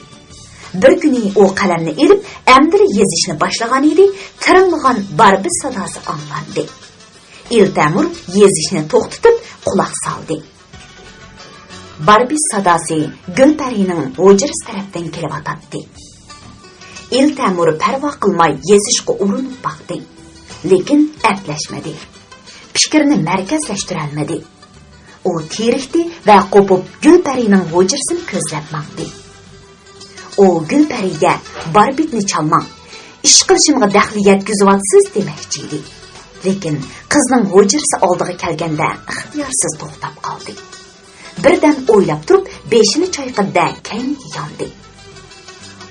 بىر كۈنى ئۇ قەلەمنى ئېلىپ، ئەمدىلا يېزىشنى باشلىغانىدى، تىرىڭلىغان باربىت ساداسى ئاڭلاندى. ئىلتەمۇر يېزىشنى توختىتىپ، قۇلاق سالدى. باربىت ساداسى گۈلپەرىنىڭ ھۇجرىسى تەرەپتىن كېلىۋاتاتتى. ئىلتەمۇر پەرۋا قىلماي يېزىشقا ئۇرۇنۇپ باقتى، لېكىن ئەپلەشمىدى. پىكرىنى مەركەزلەشتۈرەلمىدى. ئۇ تېرىكتى ۋە قوپۇپ گۈلپەرىنىڭ ھۇجرىسىنى كۆزلەپ ماڭدى. ئۇ گۈلپەرىگە «باربىتنى چالماڭ، ئىش قىلىشىمغا دەخلى يەتكۈزۈۋاتىسىز» دېمەكچى ئىدى. لېكىن قىزنىڭ ھۇجرىسى ئالدىغا كەلگەندە ئىختىيارسىز توختاپ قالدى. بىردەم ئويلاپ تۇرۇپ بېشىنى چايقىدى-دە، كەينىگە ياندى.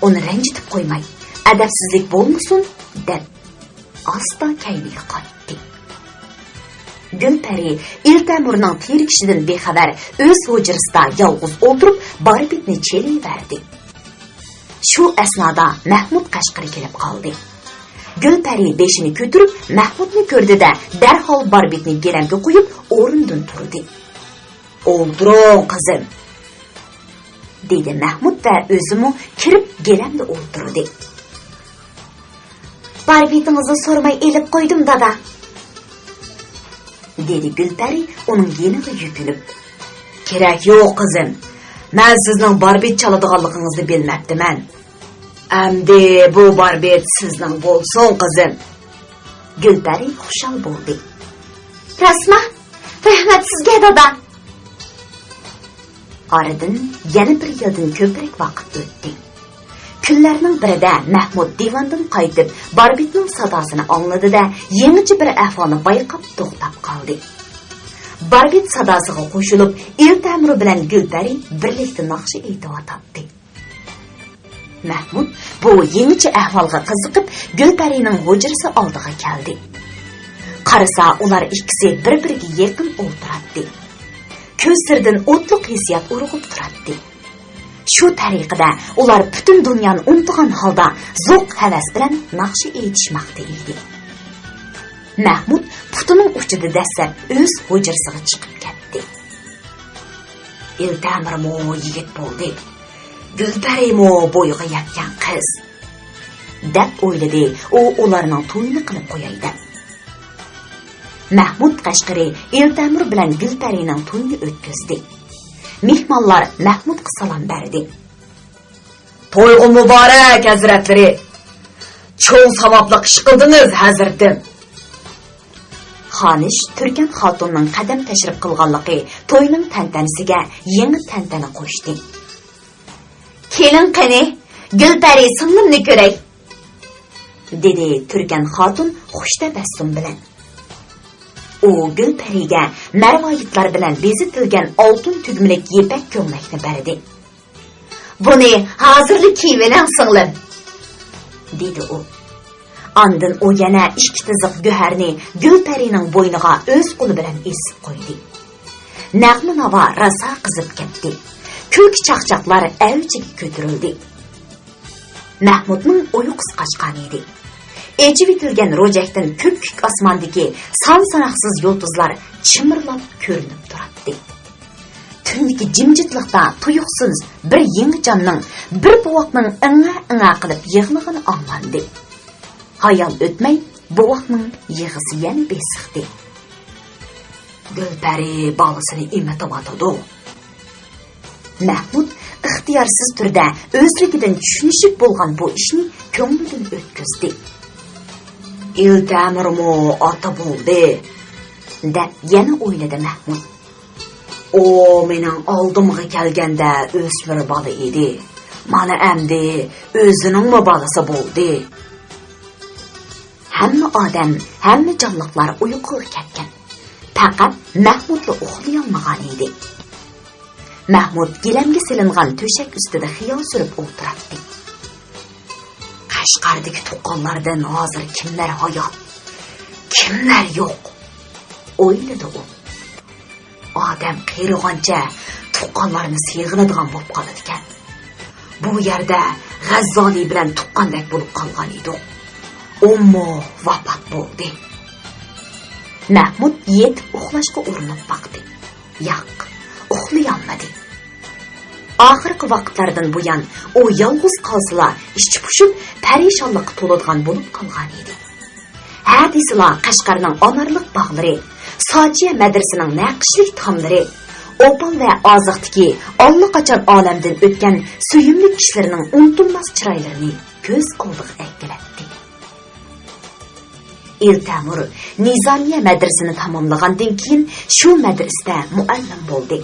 ئۇنى رەنجىتىپ قويماي، «ئەدەپسىزلىك بولمىسۇن» دەپ، ئاستا كەينىگە قايتتى. گۈلپەرى ئىلتەمۇرنىڭ تېرىكىشىدىن بىخەۋەر ئۆز ھۇجرىسىدا يالغۇز ئولتۇرۇپ، باربىتنى چېلىۋەردى. شۇ ئەسنادا مەھمۇت قەشقىرى كېلىپ قالدى. گۈلپەرى بېشىنى كۆتۈرۈپ مەھمۇتنى كۆردى-دە، دەرھال باربىتنى گىلەمگە قويۇپ ئورنىدىن تۇردى. «ئولتۇرۇڭ، قىزىم!» دېدى مەھمۇت ۋە ئۆزىمۇ كىرىپ گىلەمدە ئولتۇردى. «باربىتىڭىزنى سورىماي ئېلىپ قويدۇم، دادا.» دېدى گۈلپەرى ئۇنىڭ يېنىغا يۈكۈنۈپ. «كېرەك يوق، قىزىم. مەن سىزنىڭ باربىت چالىدىغانلىقىڭىزنى بىلمەپتىمەن. ئەمدى بۇ باربىت سىزنىڭ بولسۇن، قىزىم.» گۈلپەرى خۇشال بولدى. «راستما؟ رەھمەت سىزگە، دادا.» ئارىدىن يەنە بىر يىلدىن كۆپرەك ۋاقىت ئۆتتى. كۈنلەرنىڭ بىرىدە مەھمۇت دىۋاندىن قايتىپ، باربىتنىڭ ساداسىنى ئاڭلىدى-دە، يېڭىچە بىر ئەھۋالنى بايقاپ توختاپ قالدى. باربىت ساداسىغا قوشۇلۇپ، ئىلتەمۇر بىلەن گۈلپەرى بىرلىكتە ناخشا ئېيتىۋاتاتتى. مەھمۇت بۇ يېڭىچە ئەھۋالغا قىزىقىپ، گۈلپەرىنىڭ ھۇجرىسى ئالدىغا كەلدى. قارىسا، ئۇلار ئىككىسى بىر-بىرىگە يېقىن ئولتۇراتتى. كۆزلىرىدىن ئوتلۇق ھېسسىيات ئۇرغۇپ تۇراتتى. شۇ تەرىقىدە ئۇلار پۈتۈن دۇنيانى ئۇنتۇغان ھالدا زوق ھەۋەس بىلەن ناخشا ئېيتىشماقتا ئىدى. مەھمۇت پۇتىنىڭ ئۇچىدا دەسسەپ ئۆز ھۇجرىسىغا چىقىپ كەتتى. ئىلتەمۇرمۇ يىگىت بولدى، گۈلپەرىمۇ بويىغا يەتكەن قىز، دەپ ئويلىدى ئۇ ئۇلارنىڭ تويىنى قىلىپ قوياي دەپ. مەھمۇت قەشقىرى ئىلتەمۇر بىلەن گۈلپەرىنىڭ تويىنى ئۆتكۈزدى. مېھمانلار مەھمۇتقا سالام بەردى. تويغۇ مۇبارەك، ھەزرەتلىرى! چوڭ ساۋابلىق ئىش قىلدىڭىز، ھەزرىتىم! خانىش تۈركەن خاتۇننىڭ قەدەم تەشرىپ قىلغانلىقى توينىڭ تەنتەنىسىگە يېڭى تەنتەنە قوشتى. كېلىڭ قېنى، گۈلپەرى سىڭلىمنى كۆرەي، دېدى تۈركەن خاتۇن خۇش تەبەسسۇم بىلەن. ئۇ گۈلپەرىگە مەرۋايىتلار بىلەن بېزىتىلگەن ئالتۇن تۈگمىلىك يىپەك كۆڭلەكنى بەردى. بۇنى ھازىرلا كىيىۋېلىڭ، سىڭلىم، دېدى ئۇ. ئاندىن ئۇ يەنە ئىككى تىزىق گۆھەرنى گۈلپەرىنىڭ بوينىغا ئۆز قولى بىلەن ئېسىپ قويدى. نەغمە ناۋا راسا قىزىپ كەتتى. كۈلكە چاقچاقلار ئەۋجىگە كۆتۈرۈلدى. مەھمۇدنىڭ ئۇيقۇسى قاچقانىدى. ئېچىۋېتىلگەن روجەكتىن كۆپكۆك ئاسماندىكى سان-ساناقسىز يۇلتۇزلار چىمىرلاپ كۆرۈنۈپ تۇراتتى. تۈندىكى جىمجىتلىقتا تۇيۇقسىز بىر يېڭى جاننىڭ، بىر بوۋاقنىڭ ئىڭە-ئىڭە قىلىپ يىغلىغىنى ئاڭلاندى. ھايال ئۆتمەي بوۋاقنىڭ يىغىسى يەنە بېسىقتى. گۈلپەرى بالىسىنى ئېمىتىۋاتىدۇ. مەھمۇد ئىختىيارسىز تۈردە ئۆزلۈكىدىن چۈشىنىشىپ بولغان بۇ ئىشنى كۆڭلىدىن ئۆتكۈزدى. ئىلتەمۇرمۇ ئاتا بولدى، دەپ يەنە ئويلىدى مەھمۇد. ئۇ مېنىڭ ئالدىمغا كەلگەندە ئۆسمۈر بالا ئىدى. مانا ئەمدى ئۆزىنىڭمۇ بالىسى بولدى. ھەممە ئادەم، ھەممە جانلىقلار ئۇيقۇغا كەتكەن. پەقەت مەھمۇدلا ئۇخلىيالمىغان ئىدى. مەھمۇد گىلەمگە سېلىنغان تۆشەك ئۈستىدە خىيال سۈرۈپ ئولتۇراتتى. قەشقەردىكى تۇغقانلاردىن ھازىر كىملەر ھايات، كىملەر يوق؟ ئويلىدى ئۇ. ئادەم قېرىغانچە تۇغقانلارنى سېغىنىدىغان بولۇپ قالىدىكەن. بۇ يەردە غەززالى بىلەن تۇغقاندەك بولۇپ قالغان ئىدۇق. ئۇمۇ ۋاپات بولدى. مەھمۇد يېتىپ ئۇخلاشقا ئۇرۇنۇپ باقتى. ياق، ئۇخلىيالمىدى. ئاخىرقى ۋاقىتلاردىن بۇيان ئۇ يالغۇز قالسىلا ئىچى پۇشۇپ، پەرىشانلىققا تولىدىغان بولۇپ قالغان ئىدى. ھە دېسىلا، قەشقەرنىڭ ئانارلىق باغلىرى، ساچىيە مەدرىسىنىڭ نەقىشلىك تاملىرى، ئوپال ۋە ئازىقتىكى ئاللىقاچان ئالەمدىن ئۆتكەن سۆيۈملۈك كىشىلىرىنىڭ ئۇنتۇلماس چىرايلىرىنى كۆز ئالدىغا ئەكېلەتتى. ئىلتەمۇر نىزامىيە مەدرىسىنى تاماملىغاندىن كېيىن، شۇ مەدرىسىدە مۇئەللىم بولدى.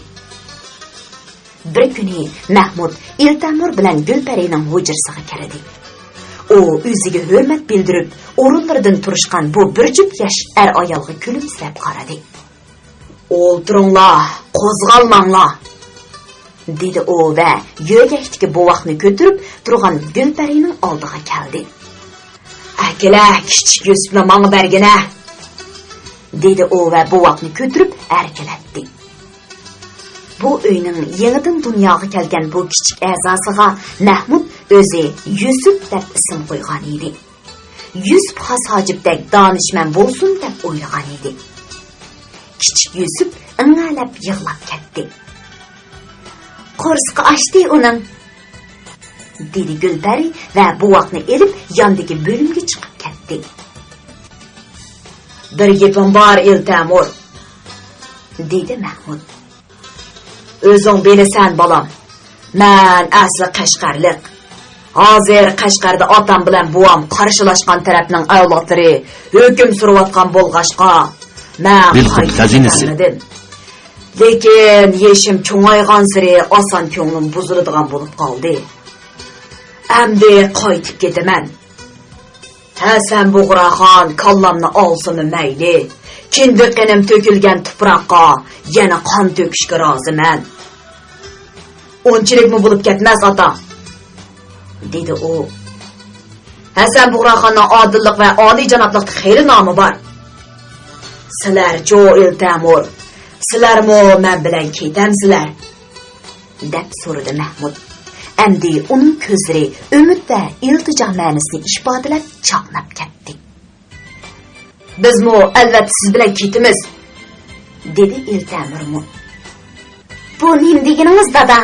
بىر كۈنى مەھمۇد ئىلتەمۇر بىلەن گۈلپەرىنىڭ ھۇجرىسىغا كىردى. ئۇ ئۆزىگە ھۆرمەت بىلدۈرۈپ، ئورۇنلىرىدىن تۇرۇشقان بۇ بىر جۈپ ياش ئەر-ئايالغا كۈلۈمسىرەپ قارىدى. «ئولتۇرۇڭلار، قوزغالماڭلار!» دېدى ئۇ ۋە يۆگەكتىكى بوۋاقنى كۆتۈرۈپ تۇرغان گۈلپەرىنىڭ ئالدىغا كەلدى. «ئەكېلە، كىچىك يۈسۈپنى ماڭا بەرگىنە!» دېدى ئۇ ۋە بوۋاقنى كۆتۈرۈپ ھەرىكەتلەتتى. بۇ ئۆينىڭ يېڭىدىن دۇنياغا كەلگەن بۇ كىچىك ئەزاسىغا مەھمۇد ئۆزى يۈسۈپ دەپ ئىسىم قويغان ئىدى. يۈسۈپ خاس ھاجىپتەك دانىشمەن بولسۇن دەپ ئويلىغان ئىدى. كىچىك يۈسۈپ ئىڭەلەپ يىغلاپ كەتتى. «قورسىقى ئاچتى ئۇنىڭ!» دېدى گۈلپەرى ۋە بوۋاقنى ئېلىپ ياندىكى بۆلۈمگە چىقىپ كەتتى. «بىر گېپىم بار، ئىلتەمۇر!» دېدى مەھمۇد. «ئۆزۈڭ بىلىسەن، بالام، مەن ئەسلى قەشقەرلىك. ھازىر قەشقەردە ئاتام بىلەن بوۋام قارشىلاشقان تەرەپنىڭ ئەۋلادلىرى ھۆكۈم سۈرۈۋاتقان بولغاچقا، مەن قايتىپ كەلمىدىم. لېكىن يېشىم چوڭايغانسېرى ئاسان كۆڭلۈم بۇزۇلىدىغان بولۇپ قالدى. ئەمدى قايتىپ كېتىمەن. ھەسەن بۇغراخان كاللامنى ئالسىمۇ مەيلى، كىندىك قېنىم تۆكۈلگەن تۇپراققا يەنە قان تۆكۈشكە رازىمەن.» «ئۇنچىلىكمۇ بولۇپ كەتمەس، ئاتا!» دېدى ئۇ. «ھەسەن بۇغراخاننىڭ ئادىللىق ۋە ئالىيجانابلىقتا خېلى نامى بار. سىلەرچۇ، ئىلتەمۇر، سىلەرمۇ مەن بىلەن كېتەمسىلەر؟» دەپ سورىدى مەھمۇد. ئەمدى ئۇنىڭ كۆزلىرى ئۈمىد ۋە ئىلتىجا مەنىسىنى ئىپادىلەپ چاقناپ كەتتى. «بىزمۇ ئەلۋەتتە سىز بىلەن كېتىمىز!» دېدى ئىلتەمۇرمۇ. «بۇ نېمە دېگىنىڭىز، دادا؟»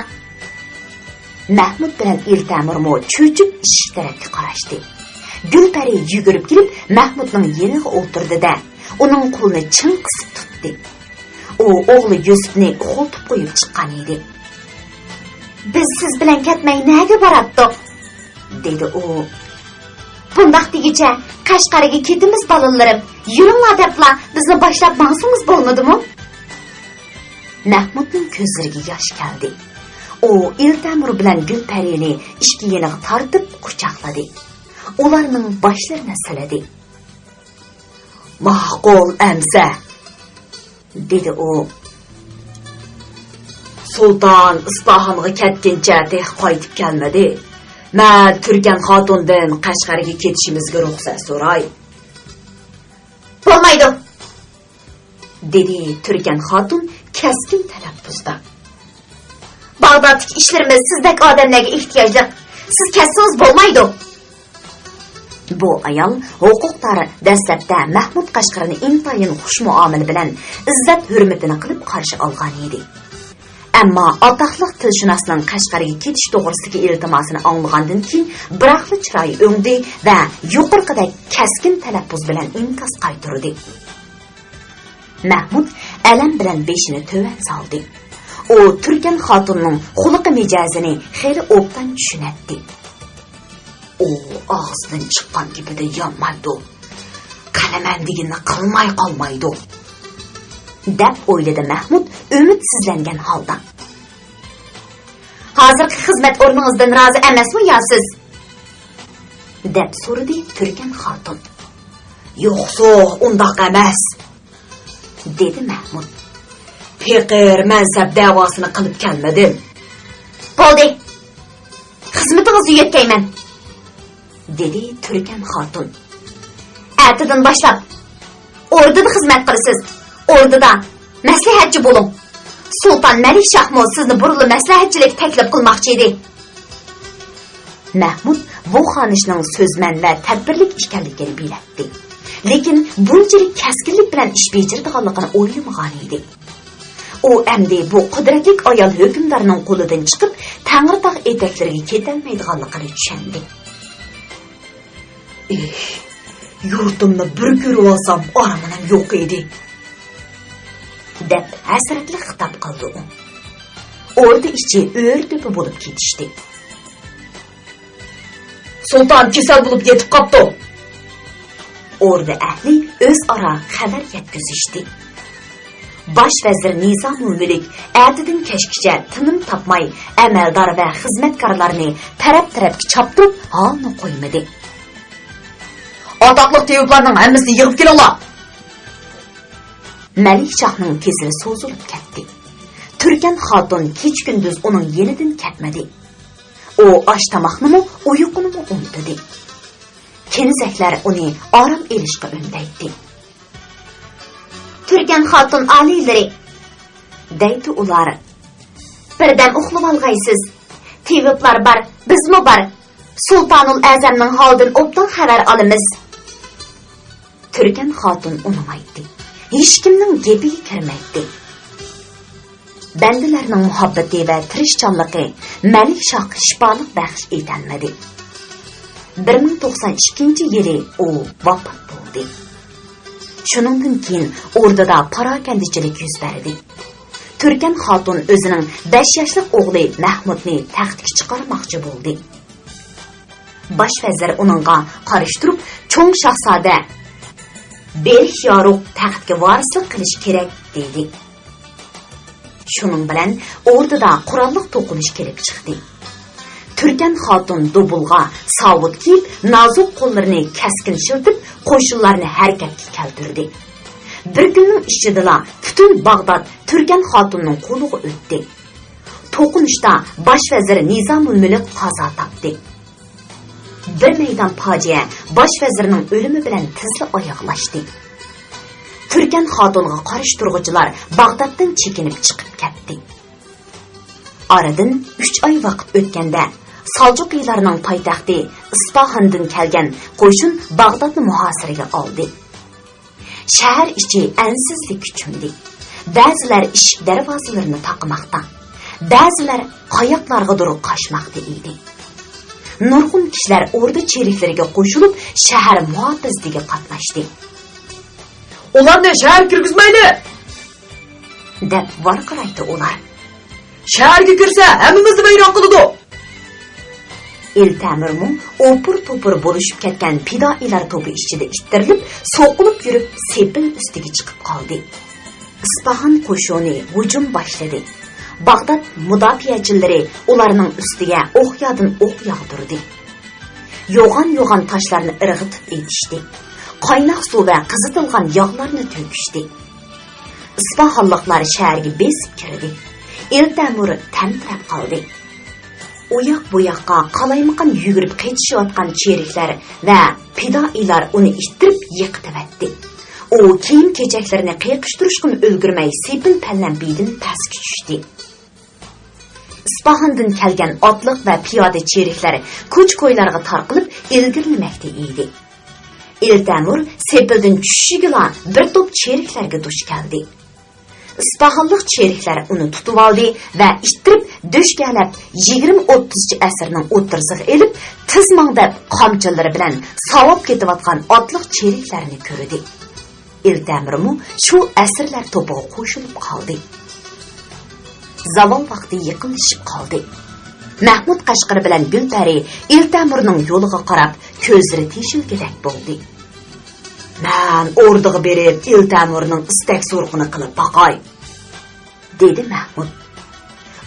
مەھمۇد بىلەن ئىلتەمۇرمۇ چۆچۈپ ئىشىك تەرەپكە قاراشتى. گۈلپەرى يۈگۈرۈپ كېلىپ مەھمۇدنىڭ يېنىغا ئولتۇردى-دە، ئۇنىڭ قولىنى چىڭ قىسىپ تۇتتى. ئۇ ئوغلى يۈسۈپنى ئۇخلىتىپ قويۇپ چىققان ئىدى. «بىز سىز بىلەن كەتمەي نەگە باراتتۇق؟» دېدى ئۇ. «بۇنداق دېگۈچە، قەشقەرگە كېتىمىز، بالىلىرىم. يۈرۈڭلار دەپلا بىزنى باشلاپ ماڭسىڭىز بولمىدىمۇ؟» مەھمۇدنىڭ كۆزلىرىگە ياش كەلدى. ئۇ ئىلتەمۇر بىلەن گۈلپەرىنى ئىككى يېنىغا تارتىپ قۇچاقلىدى. ئۇلارنىڭ باشلىرىنى سىلىدى. «ماقۇل ئەمسە!» دېدى ئۇ. «سۇلتان ئىسپاھانغا كەتكىنىچە تېخى قايتىپ كەلمىدى. مەن تۈركەن خاتۇندىن قەشقەرگە كېتىشىمىزگە رۇخسەت سوراي.» «بولمايدۇ!» دېدى تۈركەن خاتۇن كەسكىن تەلەپپۇزدا. «باغدادتىكى ئىشلىرىمىز سىزدەك ئادەملەرگە ئېھتىياجلىق. سىز كەتسىڭىز بولمايدۇ.» بۇ ئايال ھوقۇقدار دەسلەپتە مەھمۇد قەشقەرنى ئىنتايىن خۇش مۇئامىلە بىلەن ئىززەت-ھۆرمىتىنى قىلىپ قارشى ئالغان ئىدى. ئەمما ئاتاقلىق تىلشۇناسنىڭ قەشقەرگە كېتىش توغرىسىدىكى ئىلتىماسىنى ئاڭلىغاندىن كېيىن، بىراقلا چىرايى ئۆڭدى ۋە يۇقىرىقىدەك كەسكىن تەلەپپۇز بىلەن ئىنكاس قايتۇردى. مەھمۇد ئەلەم بىلەن بېشىنى تۆۋەن سالدى. ئۇ تۈركەن خاتۇننىڭ خۇلقى مىجەزىنى خېلى ئوبدان چۈشىنەتتى. «ئۇ ئاغزىدىن چىققان گېپىدە يانمايدۇ، قىلىمەن دېگىنىنى قىلماي قالمايدۇ.» دەپ ئويلىدى مەھمۇد ئۈمىدسىزلەنگەن ھالدا. «ھازىرقى خىزمەت ئورنىڭىزدىن رازى ئەمەسمۇ يا سىز؟» دەپ سورىدى تۈركەن خاتۇن. «يوقسۇ، ئۇنداق ئەمەس.» دېدى مەھمۇد. «پېقىر مەنسەپ دەۋاسىنى قىلىپ كەلمىدىم.» «بولدى، خىزمىتىڭىزنى يۆتكەيمەن.» دېدى تۈركەن خاتۇن. «ئەتىدىن باشلاپ ئوردىدا خىزمەت قىلىسىز. ئوردىدا مەسلىھەتچى بولۇڭ. سۇلتان مەلىك شاھمۇ سىزنى بۇرۇنلا مەسلىھەتچىلىككە تەكلىپ قىلماقچى ئىدى.» مەھمۇد بۇ خانىشنىڭ سۆزمەن ۋە تەدبىرلىك ئىكەنلىكىنى بىلەتتى. لېكىن بۇنچىلىك كەسكىنلىك بىلەن ئىش بېجىرىدىغانلىقىنى ئويلىمىغان ئىدى. ئۇ ئەمدى بۇ قۇدرەتلىك ئايال ھۆكۈمدارنىڭ قولىدىن چىقىپ، تەڭرىتاغ ئېتەكلىرىگە كېتەلمەيدىغانلىقىنى چۈشەندى. «ئېھ، يۇرتۇمنى بىر كۆرۈۋالسام، ئارمىنىم يوق ئىدى.» دەپ ھەسرەتلىك خىتاب قىلدى ئۇ. ئوردا ئىچى ئۆرە-تۆپە بولۇپ كېتىشتى. «سۇلتان كېسەل بولۇپ يېتىپ قاپتۇ.» ئوردا ئەھلى ئۆزئارا خەۋەر يەتكۈزۈشتى. باش ۋەزىر نىزامۇلمۈلۈك ئەتىدىن كەچكىچە تىنىم تاپماي، ئەمەلدار ۋە خىزمەتكارلارنى تەرەپ-تەرەپكە چاپتۇرۇپ، ھالنى قويمىدى. «ئاتاقلىق تېۋىپلارنىڭ ھەممىسىنى يىغىپ كېلىڭلار.» مەلىك شاھنىڭ كېسىلى سوزۇلۇپ كەتتى. تۈركەن خاتۇن كېچە-كۈندۈز ئۇنىڭ يېنىدىن كەتمىدى. ئۇ ئاش-تاماقنىمۇ، ئۇيقۇنىمۇ ئۇنتۇدى. كېنىزەكلەر ئۇنى ئارام ئېلىشقا ئۈندەيتتى. «تۈركەن خاتۇن ئالىيلىرى!» دەيدۇ ئۇلار. «بىردەم ئۇخلىۋالغايسىز. تېۋىپلار بار، بىزمۇ بار. سۇلتانۇل ئەزەمنىڭ ھالىدىن ئوبدان خەۋەر ئالىمىز.» تۈركەن خاتۇن ئۇنىمايتتى. ھېچكىمنىڭ گېپىگە كىرمەيتتى. بەندىلەرنىڭ مۇھەببىتى ۋە تىرىشچانلىقى مەلىك شاھقا شىپالىق بەخش ئېتەلمىدى. بىر مىڭ توقسان ئىككىنچى يىلى ئۇ ۋاپات بولدى. شۇنىڭدىن كېيىن ئوردىدا پاراكەندىچىلىك يۈز بەردى. تۈركەن خاتۇن ئۆزىنىڭ بەش ياشلىق ئوغلى مەھمۇدنى تەختكە چىقارماقچى بولدى. باش ۋەزىر ئۇنىڭغا قارشى تۇرۇپ، چوڭ شاھزادە بېرىك يارۇق تەختكە ۋارىسلىق قىلىشى كېرەك، دېدى. شۇنىڭ بىلەن ئوردىدا قوراللىق توقۇنۇش كېلىپ چىقتى. تۈركەن خاتۇن دۇبۇلغا ساۋۇت كىيىپ، نازۇك قوللىرىنى كەسكىن شىلتىپ، قوشۇنلارنى ھەرىكەتكە كەلتۈردى. بىر كۈننىڭ ئىچىدىلا پۈتۈن باغداد تۈركەن خاتۇننىڭ قولىغا ئۆتتى. توقۇنۇشتا باش ۋەزىر نىزامۇلمۈلۈك قازا تاپتى. بىر مەيدان پاجىئە باش ۋەزىرنىڭ ئۆلۈمى بىلەن تېزلا ئاياغلاشتى. تۈركەن خاتۇنغا قارشى تۇرغۇچىلار باغدادتىن چېكىنىپ چىقىپ كەتتى. ئارىدىن ئۈچ ئاي ۋاقىت ئۆتكەندە، سالجۇقىيلارنىڭ پايتەختى ئىسپاھاندىن كەلگەن قوشۇن باغدادنى مۇھاسىرىگە ئالدى. شەھەر ئىچى ئەنسىزلىككە چۆمدى. بەزىلەر ئىشىك دەرۋازىلىرىنى تاقىماقتا، بەزىلەر قاياقلارغىدۇر قاچماقتا ئىدى. نۇرغۇن كىشىلەر ئوردا چېرىكلىرىگە قوشۇلۇپ، شەھەر مۇھاپىزىتىگە قاتناشتى. «ئۇلارنى شەھەرگە كىرگۈزمەيلى!» دەپ ۋارقىرايتتى ئۇلار. «شەھەرگە كىرسە، ھەممىمىزنى ۋەيران قىلىدۇ!» ئېلتەمۇرمۇ ئوپۇر-توپۇر بولۇشۇپ كەتكەن پىدائىيلار توپى ئىچىدە ئىتتىرىلىپ، سوقۇلۇپ يۈرۈپ، سېپىل ئۈستىگە چىقىپ قالدى. ئىسپاھان قوشۇنى ھۇجۇم باشلىدى. باغداد مۇداپىئەچىلىرى ئۇلارنىڭ ئۈستىگە ئوق يادىن ئوق ياغدۇردى. يوغان-يوغان تاشلارنى ئىرغىتىپ ئېتىشتى. قايناق سۇ ۋە قىزىتىلغان ياغلارنى تۆكۈشتى. ئىسپاھانلىقلار شەھەرگە بېسىپ كىردى. ئېلتەمۇر تەمتىرەپ قالدى. ئۇ ياق بۇ ياققا قالايمىقان يۈگۈرۈپ قېچىشىۋاتقان چېرىكلەر ۋە پىدائىيلار ئۇنى ئىتتىرىپ يىقىتىۋەتتى. ئۇ كىيىم-كېچەكلىرىنى قېقىشتۇرۇشقىمۇ ئۈلگۈرمەي، سېپىل پەللەمپىيدىن پەسكە چۈشتى. ئىسپاھاندىن كەلگەن ئاتلىق ۋە پىيادە چېرىكلەر كوچا-كويلارغا تارقىلىپ ئىلگىرىلىمەكتە ئىدى. ئېلتەمۇر سېپىلدىن چۈشۈشىگىلا بىر توپ چېرىكلەرگە دۇچ كەلدى. ئىسپاھانلىق چېرىكلەر ئۇنى تۇتۇۋالدى ۋە ئىتتىرىپ دۆشكەلەپ يىگىرمە ئوتتۇزىنچى ئەسىرنىڭ ئوتتۇرىسىغا ئېلىپ، تېز ماڭ دەپ قامچىلىرى بىلەن ساۋاپ كېتىۋاتقان ئاتلىق چېرىكلەرنى كۆردى. ئېلتەمۇرمۇ شۇ ئەسىرلەر توپىغا قوشۇلۇپ قالدى. زاۋال ۋاقتى يېقىنلىشىپ قالدى. مەھمۇد قەشقىرى بىلەن گۈلپەرى ئېلتەمۇرنىڭ يولىغا قاراپ كۆزلىرى تېشىلگۈدەك بولدى. مەن ئوردىغا بېرىپ، ئېلتەمۇرنىڭ ئىستەك-سورىقىنى قىلىپ باقاي، دېدى مەھمۇد.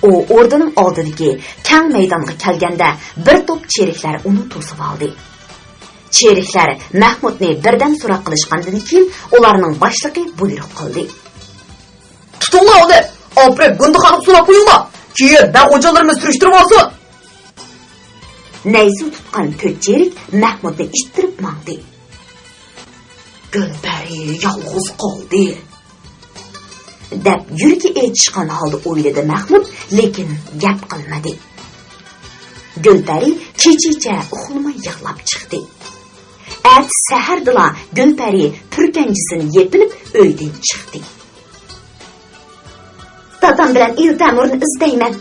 ئۇ ئوردىنىڭ ئالدىدىكى كەڭ مەيدانغا كەلگەندە، بىر توپ چېرىكلەر ئۇنى توسۇۋالدى. چېرىكلەر مەھمۇدنى بىردەم سوراق قىلىشقاندىن كېيىن، ئۇلارنىڭ باشلىقى بۇيرۇق قىلدى. تۇتۇڭلار ئۇنى! ئاپىرىپ گۇندىخانىغا سولاپ قويۇڭلار! كېيىن مەن خوجالىرىمنى سۈرۈشتۈرۈۋالسۇن! نەيزە تۇتقان تۆت چېرىك مەھمۇدنى ئىتتىرىپ ماڭدى. گۈلپەرى يالغۇز قالدى، دەپ يۈرىكى ئېچىشقان ھالدا ئويلىدى مەھمۇد، لېكىن گەپ قىلمىدى. گۈلپەرى كېچىچە ئۇخلىماي يىغلاپ چىقتى. ئەتىسى سەھەردىلا گۈلپەرى پۈركەنجىسىنى يېپىنىپ ئۆيدىن چىقتى. دادام بىلەن ئېلتەمۇرنى ئىزدەيمەن،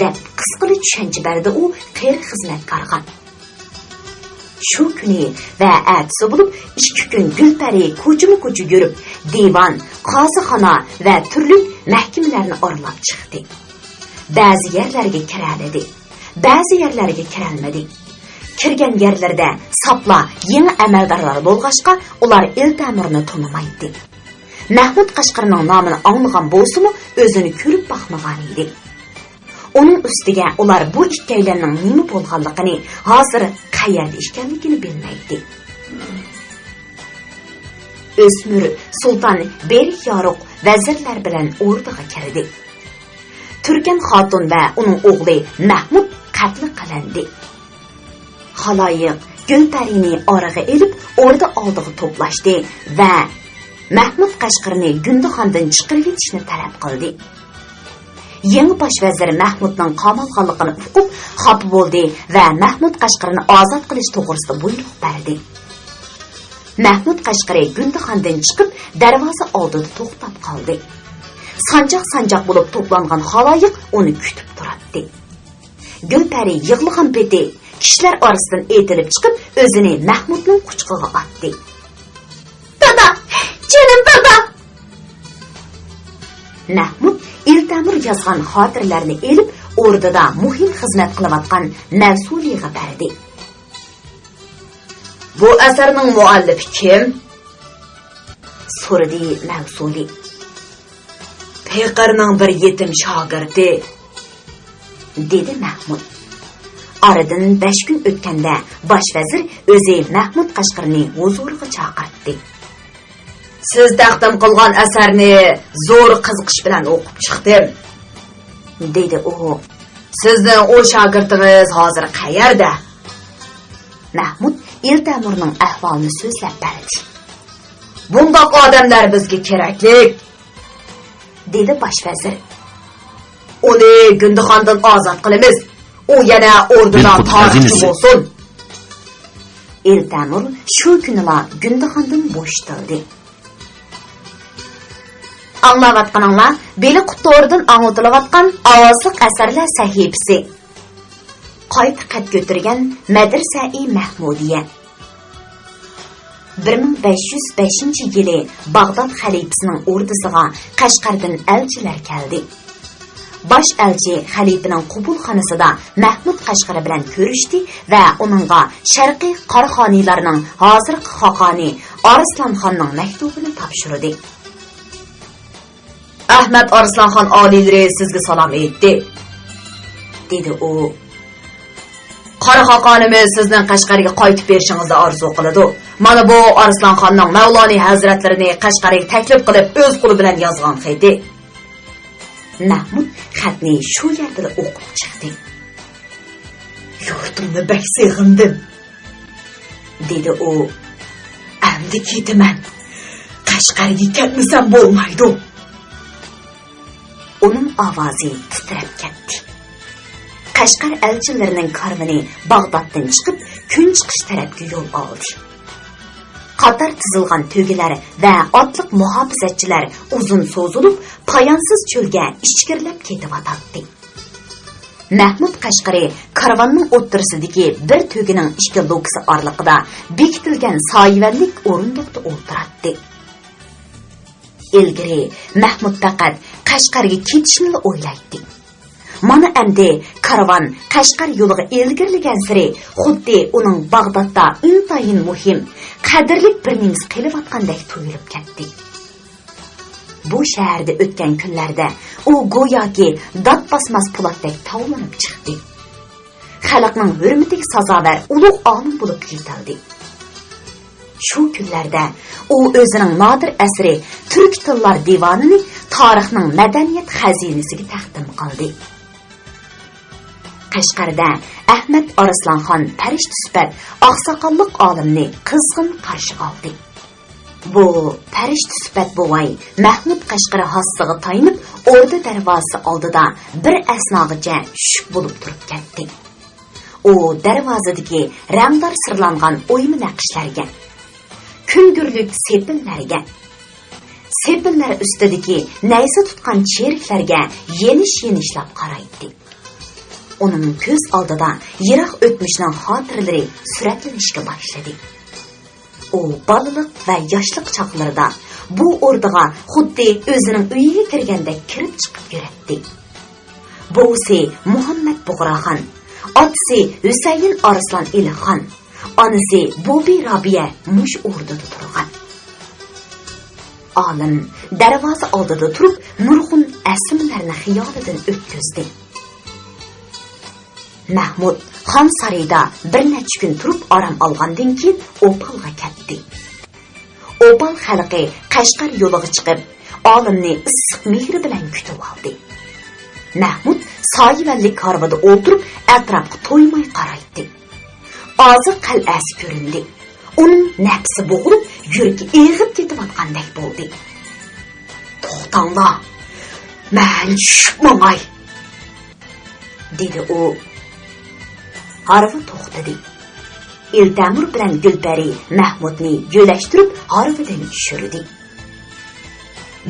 دەپ قىسقىلا چۈشەنچە بەردى ئۇ قېرى خىزمەتكارغا. شۇ كۈنى ۋە ئەتىسى بولۇپ ئىككى كۈن گۈلپەرى كوچىمۇ كوچا يۈرۈپ، دىۋان، قازىخانا ۋە تۈرلۈك مەھكىمىلەرنى ئارىلاپ چىقتى. بەزى يەرلەرگە كىرەلىدى، بەزى يەرلەرگە كىرەلمىدى. كىرگەن يەرلىرىدە ساپلا يېڭى ئەمەلدارلار بولغاچقا، ئۇلار ئېلتەمۇرنى تونۇمايتتى. مەھمۇد قەشقەرنىڭ نامىنى ئاڭلىغان بولسىمۇ، ئۆزىنى كۆرۈپ باقمىغانىدى. ئۇنىڭ ئۈستىگە ئۇلار بۇ ئىككىيلەننىڭ نېمە بولغانلىقىنى، ھازىر قەيەردە ئىكەنلىكىنى بىلمەيتتى. ئۆسمۈر سۇلتان بېرىك يارۇق ۋەزىرلەر بىلەن ئوردىغا كىردى. تۈركەن خاتۇن ۋە ئۇنىڭ ئوغلى مەھمۇد قەتل قىلىندى. خالايىق گۈلپەرىنى ئارىغا ئېلىپ، ئوردا ئالدىغا توپلاشتى ۋە مەھمۇد قەشقىرىنى گۈندىخاندىن چىقىرىۋېتىشنى تەلەپ قىلدى. يېڭى باش ۋەزىر مەھمۇدنىڭ قامالغانلىقىنى ئۇقۇپ، خاپا بولدى ۋە مەھمۇد قەشقىرىنى ئازاد قىلىش توغرىسىدا بۇيرۇق بەردى. مەھمۇد قەشقىرى گۈندىخاندىن چىقىپ، دەرۋازا ئالدىدا توختاپ قالدى. سانجاق-سانجاق بولۇپ توپلانغان خالايىق ئۇنى كۈتۈپ تۇراتتى. گۈلپەرى يىغلىغان پېتى كىشىلەر ئارىسىدىن ئېتىلىپ چىقىپ، ئۆزىنى مەھمۇدنىڭ قۇچىقىغا ئاتتى. دادا! جېنىم دادا! مەھمۇد ئېلتەمۇر يازغان خاتىرىلەرنى ئېلىپ، ئوردىدا مۇھىم خىزمەت قىلىۋاتقان مەۋسۇلىغا بەردى. بۇ ئەسەرنىڭ مۇئەللىپى كىم؟ سورىدى مەۋسۇلى. پېقىرنىڭ بىر يېتىم شاگىرتى، دېدى مەھمۇد. ئارىدىن بەش كۈن ئۆتكەندە، باش ۋەزىر ئۆزى مەھمۇد قەشقىرىنى ھۇزۇرىغا چاقىرتتى. سىز تەقدىم قىلغان ئەسەرنى زور قىزىقىش بىلەن ئوقۇپ چىقتىم، دېدى ئۇ. سىزنىڭ ئۇ شاگىرتىڭىز ھازىر قەيەردە؟ مەھمۇد ئېلتەمۇرنىڭ ئەھۋالىنى سۆزلەپ بەردى. بۇنداق ئادەملەر بىزگە كېرەكلىك، دېدى باش ۋەزىر. ئۇنى گۈندىخاندىن ئازاد قىلىمىز. ئۇ يەنە ئوردىدا تارىخچى بولسۇن. ئېلتەمۇر شۇ كۈنىلا گۈندىخاندىن بوشىتىلدى. ئاڭلاۋاتقىنىڭلار بېلىققۇت تورىدىن ئاڭلىتىلىۋاتقان ئاۋازلىق ئەسەرلەر سەھىپىسى. قايتا قەد كۆتۈرگەن مەدرىسەئى مەھمۇدىيە. بىر مىڭ بەش يۈز بەشىنچى يىلى باغداد خەلىپىسىنىڭ ئوردىسىغا قەشقەردىن ئەلچىلەر كەلدى. باش ئەلچى خەلىپىنىڭ قوبۇلخانىسىدا مەھمۇد قەشقىرى بىلەن كۆرۈشتى ۋە ئۇنىڭغا شەرقىي قاراخانىيلارنىڭ ھازىرقى خاقانى ئارسلانخاننىڭ مەكتۇبىنى تاپشۇردى. ئەھمەد ئارسلانخان ئالىيلىرى سىزگە سالام ئېيتتى، دېدى ئۇ. قارا خاقانىمىز سىزنىڭ قەشقەرگە قايتىپ بېرىشىڭىزنى ئارزۇ قىلىدۇ. مانا بۇ ئارسلانخاننىڭ مەۋلانى ھەزرەتلىرىنى قەشقەرگە تەكلىپ قىلىپ ئۆز قولى بىلەن يازغان خېتى. مەھمۇد خەتنى شۇ يەردىلا ئوقۇپ چىقتى. يۇرتۇمنى بەك سېغىندىم، دېدى ئۇ. ئەمدى كېتىمەن. قەشقەرگە كەتمىسەم بولمايدۇ. ئۇنىڭ ئاۋازى تىترەپ كەتتى. قەشقەر ئەلچىلىرىنىڭ كارۋىنى باغدادتىن چىقىپ، كۈنچىقىش تەرەپكە يول ئالدى. قاتار تىزىلغان تۆگىلەر ۋە ئاتلىق مۇھاپىزەتچىلەر ئۇزۇن سوزۇلۇپ، پايانسىز چۆلگە ئىچكىرىلەپ كېتىۋاتاتتى. مەھمۇد قەشقىرى كارۋاننىڭ ئوتتۇرىسىدىكى بىر تۆگىنىڭ ئىككى لوكىسى ئارىلىقىدا بېكىتىلگەن سايىۋەنلىك ئورۇندۇقتا ئولتۇراتتى. ئىلگىرى مەھمۇد پەقەت قەشقەرگە كېتىشنىلا ئويلايتتى. مانا ئەمدى كارۋان قەشقەر يولىغا ئىلگىرىلىگەنسېرى، خۇددى ئۇنىڭ باغدادتا ئىنتايىن مۇھىم، قەدىرلىك بىر نېمىسى قېلىۋاتقاندەك تۇيۇلۇپ كەتتى. بۇ شەھەردە ئۆتكەن كۈنلەردە ئۇ گوياكى دات باسماس پولاتتەك تاۋلىنىپ چىقتى. خەلقنىڭ ھۆرمىتىگە سازاۋەر ئۇلۇغ ئالىم بولۇپ يېتىلدى. شۇ كۈنلەردە ئۇ ئۆزىنىڭ نادىر ئەسىرى تۈركىي تىللار دىۋانىنى تارىخنىڭ مەدەنىيەت خەزىنىسىگە تەقدىم قىلدى. قەشقەردە ئەھمەد ئارسلانخان پەرىشتە سۈپەت ئاقساقاللىق ئالىمنى قىزغىن قارشى ئالدى. بۇ پەرىشتە سۈپەت بوۋاي مەھمۇد قەشقىرى ھاسىسىغا تايىنىپ، ئوردا دەرۋازىسى ئالدىدا بىر ئەسناغىچە شۈك بولۇپ تۇرۇپ كەتتى. ئۇ دەرۋازىدىكى رەڭدار سىرلانغان ئويما نەقىشلەرگە، كۈلدۈرلۈك سېپىللەرگە، سېپىللەر ئۈستىدىكى نەيزە تۇتقان چېرىكلەرگە يېنىش-يېنىشلاپ قارايتتى. ئۇنىڭ كۆز ئالدىدا يىراق ئۆتمۈشنىڭ خاتىرىلىرى سۈرەتلىنىشكە باشلىدى. ئۇ بالىلىق ۋە ياشلىق چاغلىرىدا بۇ ئوردىغا خۇددى ئۆزىنىڭ ئۆيىگە كىرگەندەك كىرىپ چىقىپ يۈرەتتى. بوۋىسى مۇھەممەد بۇغراخان، ئاتىسى ھۈسەيىن ئارسلان ئېلىخان، ئانىسى بوبى رابىيە مۇشۇ ئوردىدا تۇرغان. ئالىم دەرۋازا ئالدىدا تۇرۇپ نۇرغۇن ئەسلىمىلەرنى خىيالىدىن ئۆتكۈزدى. مەھمۇد خان سارىيىدا بىر نەچچە كۈن تۇرۇپ ئارام ئالغاندىن كېيىن ئوپالغا كەتتى. ئوپال خەلقى قەشقەر يولىغا چىقىپ، ئالىمنى ئىسسىق مېھرى بىلەن كۈتۈۋالدى. مەھمۇد سايىۋەنلىك ھارۋىدا ئولتۇرۇپ، ئەتراپقا تويماي قارايتتى. ئازىق قەلئەسى كۆرۈندى. ئۇنىڭ نەپسى بوغۇلۇپ، يۈرىكى ئېغىپ كېتىۋاتقاندەك بولدى. «توختاڭلار، مەن چۈشۈپ ماڭاي!» دېدى ئۇ. ھارۋا توختىدى. ئېلتەمۇر بىلەن گۈلپەرى مەھمۇدنى يۆلەشتۈرۈپ ھارۋىدىن چۈشۈردى.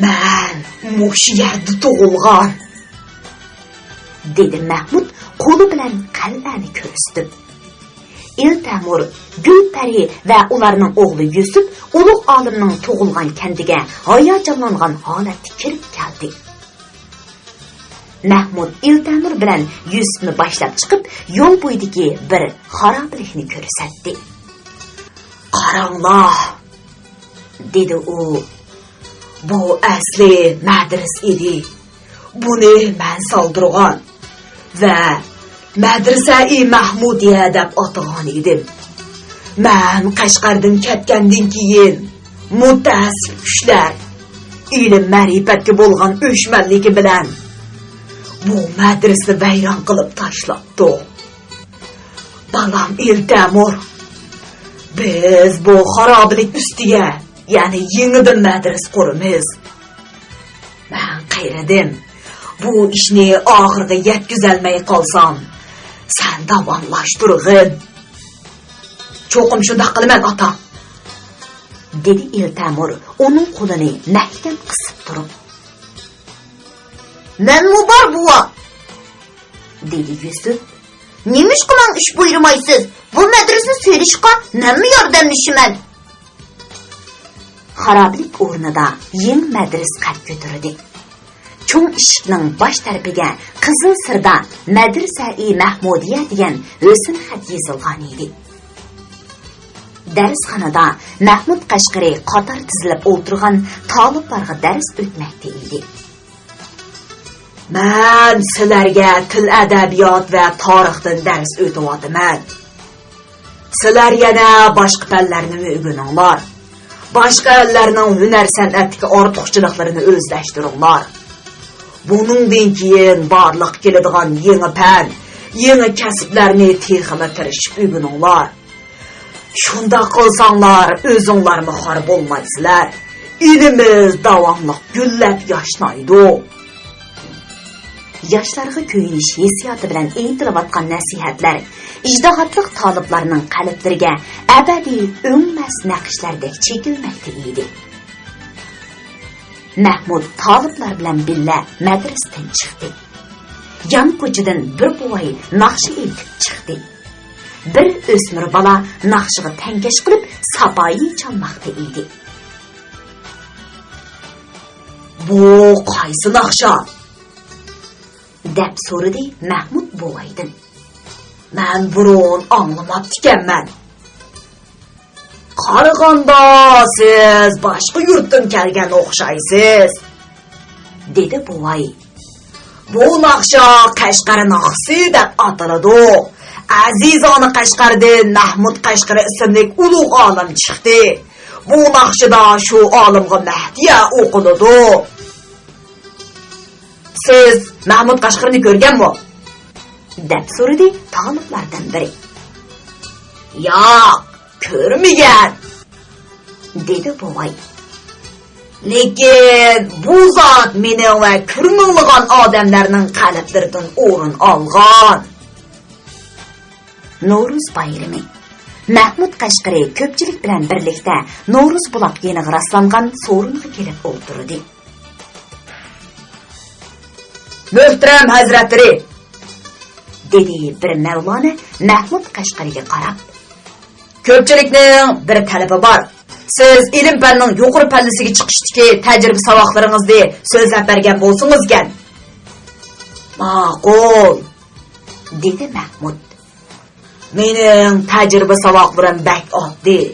«مەن مۇشۇ يەردە تۇغۇلغان!» دېدى مەھمۇد قولى بىلەن قەلئەنى كۆرسىتىپ. ئېلتەمۇر، گۈلپەرى ۋە ئۇلارنىڭ ئوغلى يۈسۈپ ئۇلۇغ ئالىمنىڭ تۇغۇلغان كەنتىگە ھاياجانلانغان ھالەتتە كىرىپ كەلدى. مەھمۇد ئېلتەمۇر بىلەن يۈسۈپنى باشلاپ چىقىپ، يول بويىدىكى بىر خارابىلىكنى كۆرسەتتى. «قاراڭلار!» دېدى ئۇ. «بۇ ئەسلى مەدرىسە ئىدى. بۇنى مەن سالدۇرغان ۋە مەدرىسە-ئى مەھمۇدىيە دەپ ئاتىغان ئىدىم. مەن قەشقەردىن كەتكەندىن كېيىن، مۇتەئەسسىپ كۈچلەر ئىلىم-مەرىپەتكە بولغان ئۆچمەنلىكى بىلەن بۇ مەدرىسىنى ۋەيران قىلىپ تاشلاپتۇ. بالام ئېلتەمۇر، بىز بۇ خارابىلىك ئۈستىگە يەنە يېڭىدىن مەدرىسە قۇرىمىز. مەن قېرىدىم. بۇ ئىشنى ئاخىرىغا يەتكۈزەلمەي قالسام، سەن داۋاملاشتۇرغىن.» «چوقۇم شۇنداق قىلىمەن، ئاتا!» دېدى ئېلتەمۇر ئۇنىڭ قولىنى مەھكەم قىسىپ تۇرۇپ. «مەنمۇ بار، بوۋا!» دېدى يۈسۈپ. «نېمىشقا ماڭا ئىش بۇيرۇمايسىز؟ بۇ مەدرىسىنى سېلىشقا مەنمۇ ياردەملىشىمەن.» خارابىلىك ئورنىدا يېڭى مەدرىسە قەد كۆتۈردى. چوڭ ئىشىكنىڭ باش تەرىپىگە قىزىل سىردا مەدرىسە-ئى مەھمۇدىيە دېگەن ھۆسن خەت يېزىلغان ئىدى. دەرسخانىدا مەھمۇد قەشقىرى قاتار تىزىلىپ ئولتۇرغان تالىپلارغا دەرس ئۆتمەكتە ئىدى. «مەن سىلەرگە تىل-ئەدەبىيات ۋە تارىختىن دەرس ئۆتۈۋاتىمەن. سىلەر يەنە باشقا پەنلەرنىمۇ ئۆگىنىڭلار. باشقا ئەللەرنىڭ ھۈنەر-سەنئەتتىكى ئارتۇقچىلىقلىرىنى ئۆزلەشتۈرۈڭلار. بۇنىڭدىن كېيىن بارلىققا كېلىدىغان يېڭى پەن، يېڭى كەسىپلەرنى تېخىمۇ تىرىشىپ ئۆگىنىڭلار. شۇنداق قىلساڭلار، ئۆزۈڭلارمۇ خار بولمايسىلەر. ئېلىمىز داۋاملىق گۈللەپ ياشنايدۇ.» ياشلارغا كۆيۈنۈش ھېسسىياتى بىلەن ئېيتىلىۋاتقان نەسىھەتلەر ئىجتىھاتلىق تالىپلارنىڭ قەلبلىرىگە ئەبەدىي ئۆڭمەس نەقىشلەردەك چېكىلمەكتە ئىدى. مەھمۇد تالىپلار بىلەن بىللە مەدرىسىدىن چىقتى. يان كوچىدىن بىر بوۋاي ناخشا ئېيتىپ چىقتى. بىر ئۆسمۈر بالا ناخشىغا تەڭكەش قىلىپ ساپايى چالماقتا ئىدى. «بۇ قايسى ناخشا؟» دەپ سورىدى مەھمۇد بوۋايدىن. «مەن بۇرۇن ئاڭلىماپتىكەنمەن.» «قارىغاندا سىز باشقا يۇرتتىن كەلگەن ئوخشايسىز.» دېدى بوۋاي. «بۇ ناخشا قەشقەر ناخشىسى دەپ ئاتىلىدۇ. ئەزىزانە قەشقەردىن مەھمۇد قەشقىرى ئىسىملىك ئۇلۇغ ئالىم چىقتى. بۇ ناخشىدا شۇ ئالىمغا مەھتىيە ئوقۇلىدۇ.» «سىز مەھمۇد قەشقىرىنى كۆرگەنمۇ؟» دەپ سورىدى تالىپلاردىن بىرى. «ياق، كۆرمىگەن.» دېدى بوۋاي. «لېكىن بۇ زات مېنىڭ ۋە كۆرمىڭلىغان ئادەملەرنىڭ قەلبلىرىدىن ئورۇن ئالغان.» نورۇز بايرىمى. مەھمۇد قەشقىرى كۆپچىلىك بىلەن بىرلىكتە نورۇز بۇلاق يېنىغا راسلانغان سورۇنغا كېلىپ ئولتۇردى. مۆھتەرەم ھەزرەتلىرى! دېدى بىر مەۋلانە مەھمۇد قەشقىرىگە قاراپ. كۆپچىلىكنىڭ بىر تەلىپى بار. سىز ئىلىم-پەننىڭ يۇقىرى پەللىسىگە چىقىشتىكى تەجرىبە-ساۋاقلىرىڭىزنى سۆزلەپ بەرگەن بولسىڭىزكەن. ماقۇل، دېدى مەھمۇد. مېنىڭ تەجرىبە-ساۋاقلىرىم بەك ئاددىي.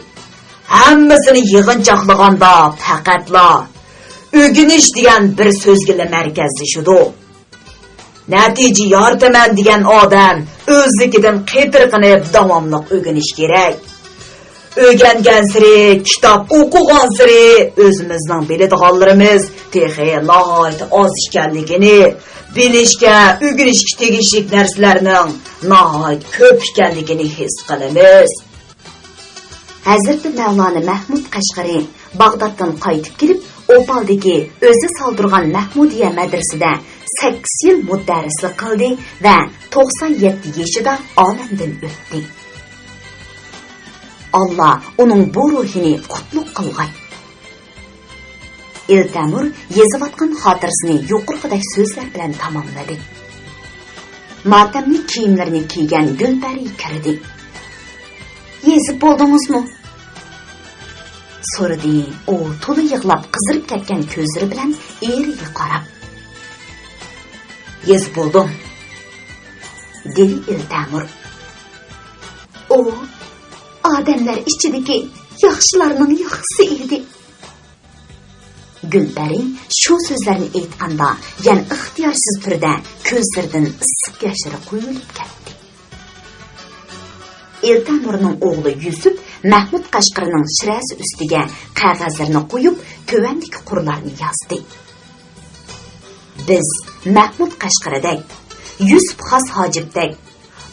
ھەممىسىنى يىغىنچاقلىغاندا پەقەتلا ئۆگىنىش دېگەن بىر سۆزگىلا مەركەزلىشىدۇ. نەتىجە يارىتىمەن دېگەن ئادەم ئۆزلۈكىدىن قېتىرقىنىپ داۋاملىق ئۆگىنىش كېرەك. ئۆگەنگەنسېرى، كىتاب ئوقۇغانسېرى ئۆزىمىزنىڭ بىلىدىغانلىرىمىز تېخى ناھايىتى ئاز ئىكەنلىكىنى، بىلىشكە، ئۆگىنىشكە تېگىشلىك نەرسىلەرنىڭ ناھايىتى كۆپ ئىكەنلىكىنى ھېس قىلىمىز. ھەزرىتى مەۋلانا مەھمۇد قەشقىرى باغدادتىن قايتىپ كېلىپ، ئوپالدىكى ئۆزى سالدۇرغان مەھمۇدىيە مەدرىسىدە سەككىز يىل مۇدەررىسلىك قىلدى ۋە توقسان يەتتە يېشىدا ئالەمدىن ئۆتتى. ئاللا ئۇنىڭ بۇ روھىنى قۇتلۇق قىلغاي. ئىلتەمۇر يېزىۋاتقان خاتىرىسىنى يۇقىرىقىدەك سۆزلەر بىلەن تاماملىدى. ماتەملىك كىيىملىرىنى كىيگەن گۈلپەرى كىردى. يېزىپ بولدىڭىزمۇ؟ سورىدى ئۇ تولا يىغلاپ قىزىرىپ كەتكەن كۆزلىرى بىلەن ئېرىگە قاراپ. يېزىپ بولدۇم، دېدى ئىلتەمۇر. ئۇ ئادەملەر ئىچىدىكى ياخشىلارنىڭ ياخشىسى ئىدى. گۈلپەرى شۇ سۆزلەرنى ئېيتقاندا، يەنە ئىختىيارسىز تۈردە كۆزلىرىدىن ئىسسىق ياشلىرى قۇيۇلۇپ كەتتى. ئىلتەمۇرنىڭ ئوغلى يۈسۈپ مەھمۇد قەشقىرىنىڭ شىرەسى ئۈستىگە قەغەزلىرىنى قويۇپ، تۆۋەندىكى قۇرلارنى يازدى. بىز مەھمۇد قەشقىرىدەك، يۈسۈپ خاس ھاجىپتەك،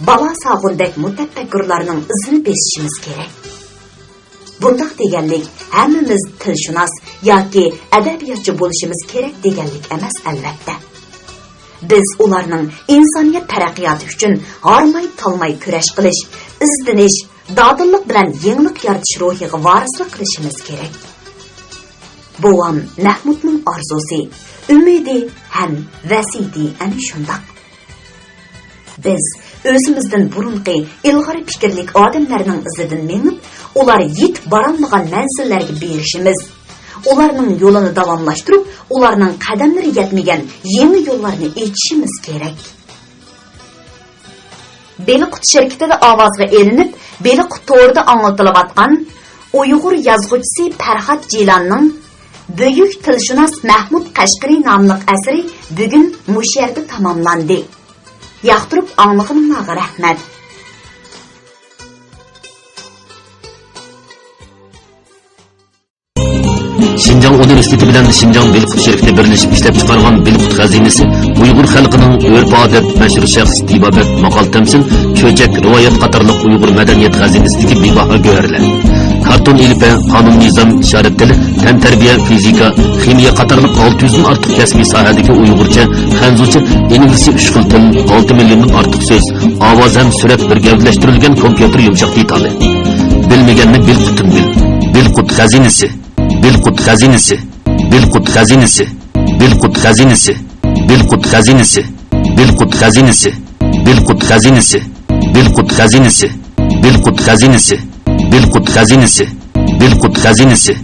بالا ساغۇندەك مۇتەپەككۇرلارنىڭ ئىزىنى بېسىشىمىز كېرەك. بۇنداق دېگەنلىك ھەممىمىز تىلشۇناس ياكى ئەدەبىياتچى بولۇشىمىز كېرەك دېگەنلىك ئەمەس، ئەلۋەتتە. بىز ئۇلارنىڭ ئىنسانىيەت تەرەققىياتى ئۈچۈن ھارماي-تالماي كۈرەش قىلىش، ئىزدىنىش، دادىللىق بىلەن يېڭىلىق يارىتىش روھىغا ۋارىسلىق قىلىشىمىز كېرەك. بوۋام مەھمۇدنىڭ ئارزۇسى، ئۈمىدى ھەم ۋەسىيىتى ئەنە شۇنداق. بىز ئۆزىمىزدىن بۇرۇنقى ئىلغار پىكىرلىك ئادەملەرنىڭ ئىزىدىن مېڭىپ، ئۇلار يېتىپ بارالمىغان مەنزىللەرگە بېرىشىمىز، ئۇلارنىڭ يولىنى داۋاملاشتۇرۇپ، ئۇلارنىڭ قەدەملىرى يەتمىگەن يېڭى يوللارنى ئېچىشىمىز كېرەك. بېلىققۇت شىركىتىدە ئاۋازغا ئېلىنىپ، بېلىققۇت تورىدا ئاڭلىتىلىۋاتقان ئۇيغۇر يازغۇچىسى پەرھات جىلاننىڭ بۈيۈك تىلشۇناس مەھمۇد قەشقىرى ناملىق ئەسىرى بۈگۈن مۇشۇ يەردە تاماملاندى. ياقتۇرۇپ ئاڭلىغىنىڭلارغا رەھمەت. شىنجاڭ ئۇنىۋېرسىتېتى بىلەن شىنجاڭ بېلىققۇت شىركىتى بىرلىشىپ ئىشلەپچىقارغان بېلىققۇت خەزىنىسى ئۇيغۇر خەلقىنىڭ ئۆرپ-ئادەت، مەشھۇر شەخس، تېبابەت، ماقال-تەمسىل، چۆچەك، رىۋايەت قاتارلىق ئۇيغۇر مەدەنىيەت خەزىنىسىدىكى بىباھا گۆھەرلەر. كارتون ئېلىپبە، قانۇن-نىزام، ئىشارەت تىلى، تەنتەربىيە، فىزىكا، خىمىيە قاتارلىق ئالتە يۈزدىن ئارتۇق كەسپىي ساھەدىكى ئۇيغۇرچە، خەنزۇچە، ئىنگلىزچە ئۈچ خىل تىل، ئالتە مىليوندىن ئارتۇق سۆز، ئاۋاز ھەم سۈرەت بىر گەۋدىلەشتۈرۈلگەن كومپيۇتېر يۇمشاق دېتالى. بىلمىگەننى بىلقۇتتىن بىل. بىلقۇت خەزىنىسى. بىلقۇت خەزىنىسى. بىلقۇت خەزىنىسى. بىلقۇت خەزىنىسى.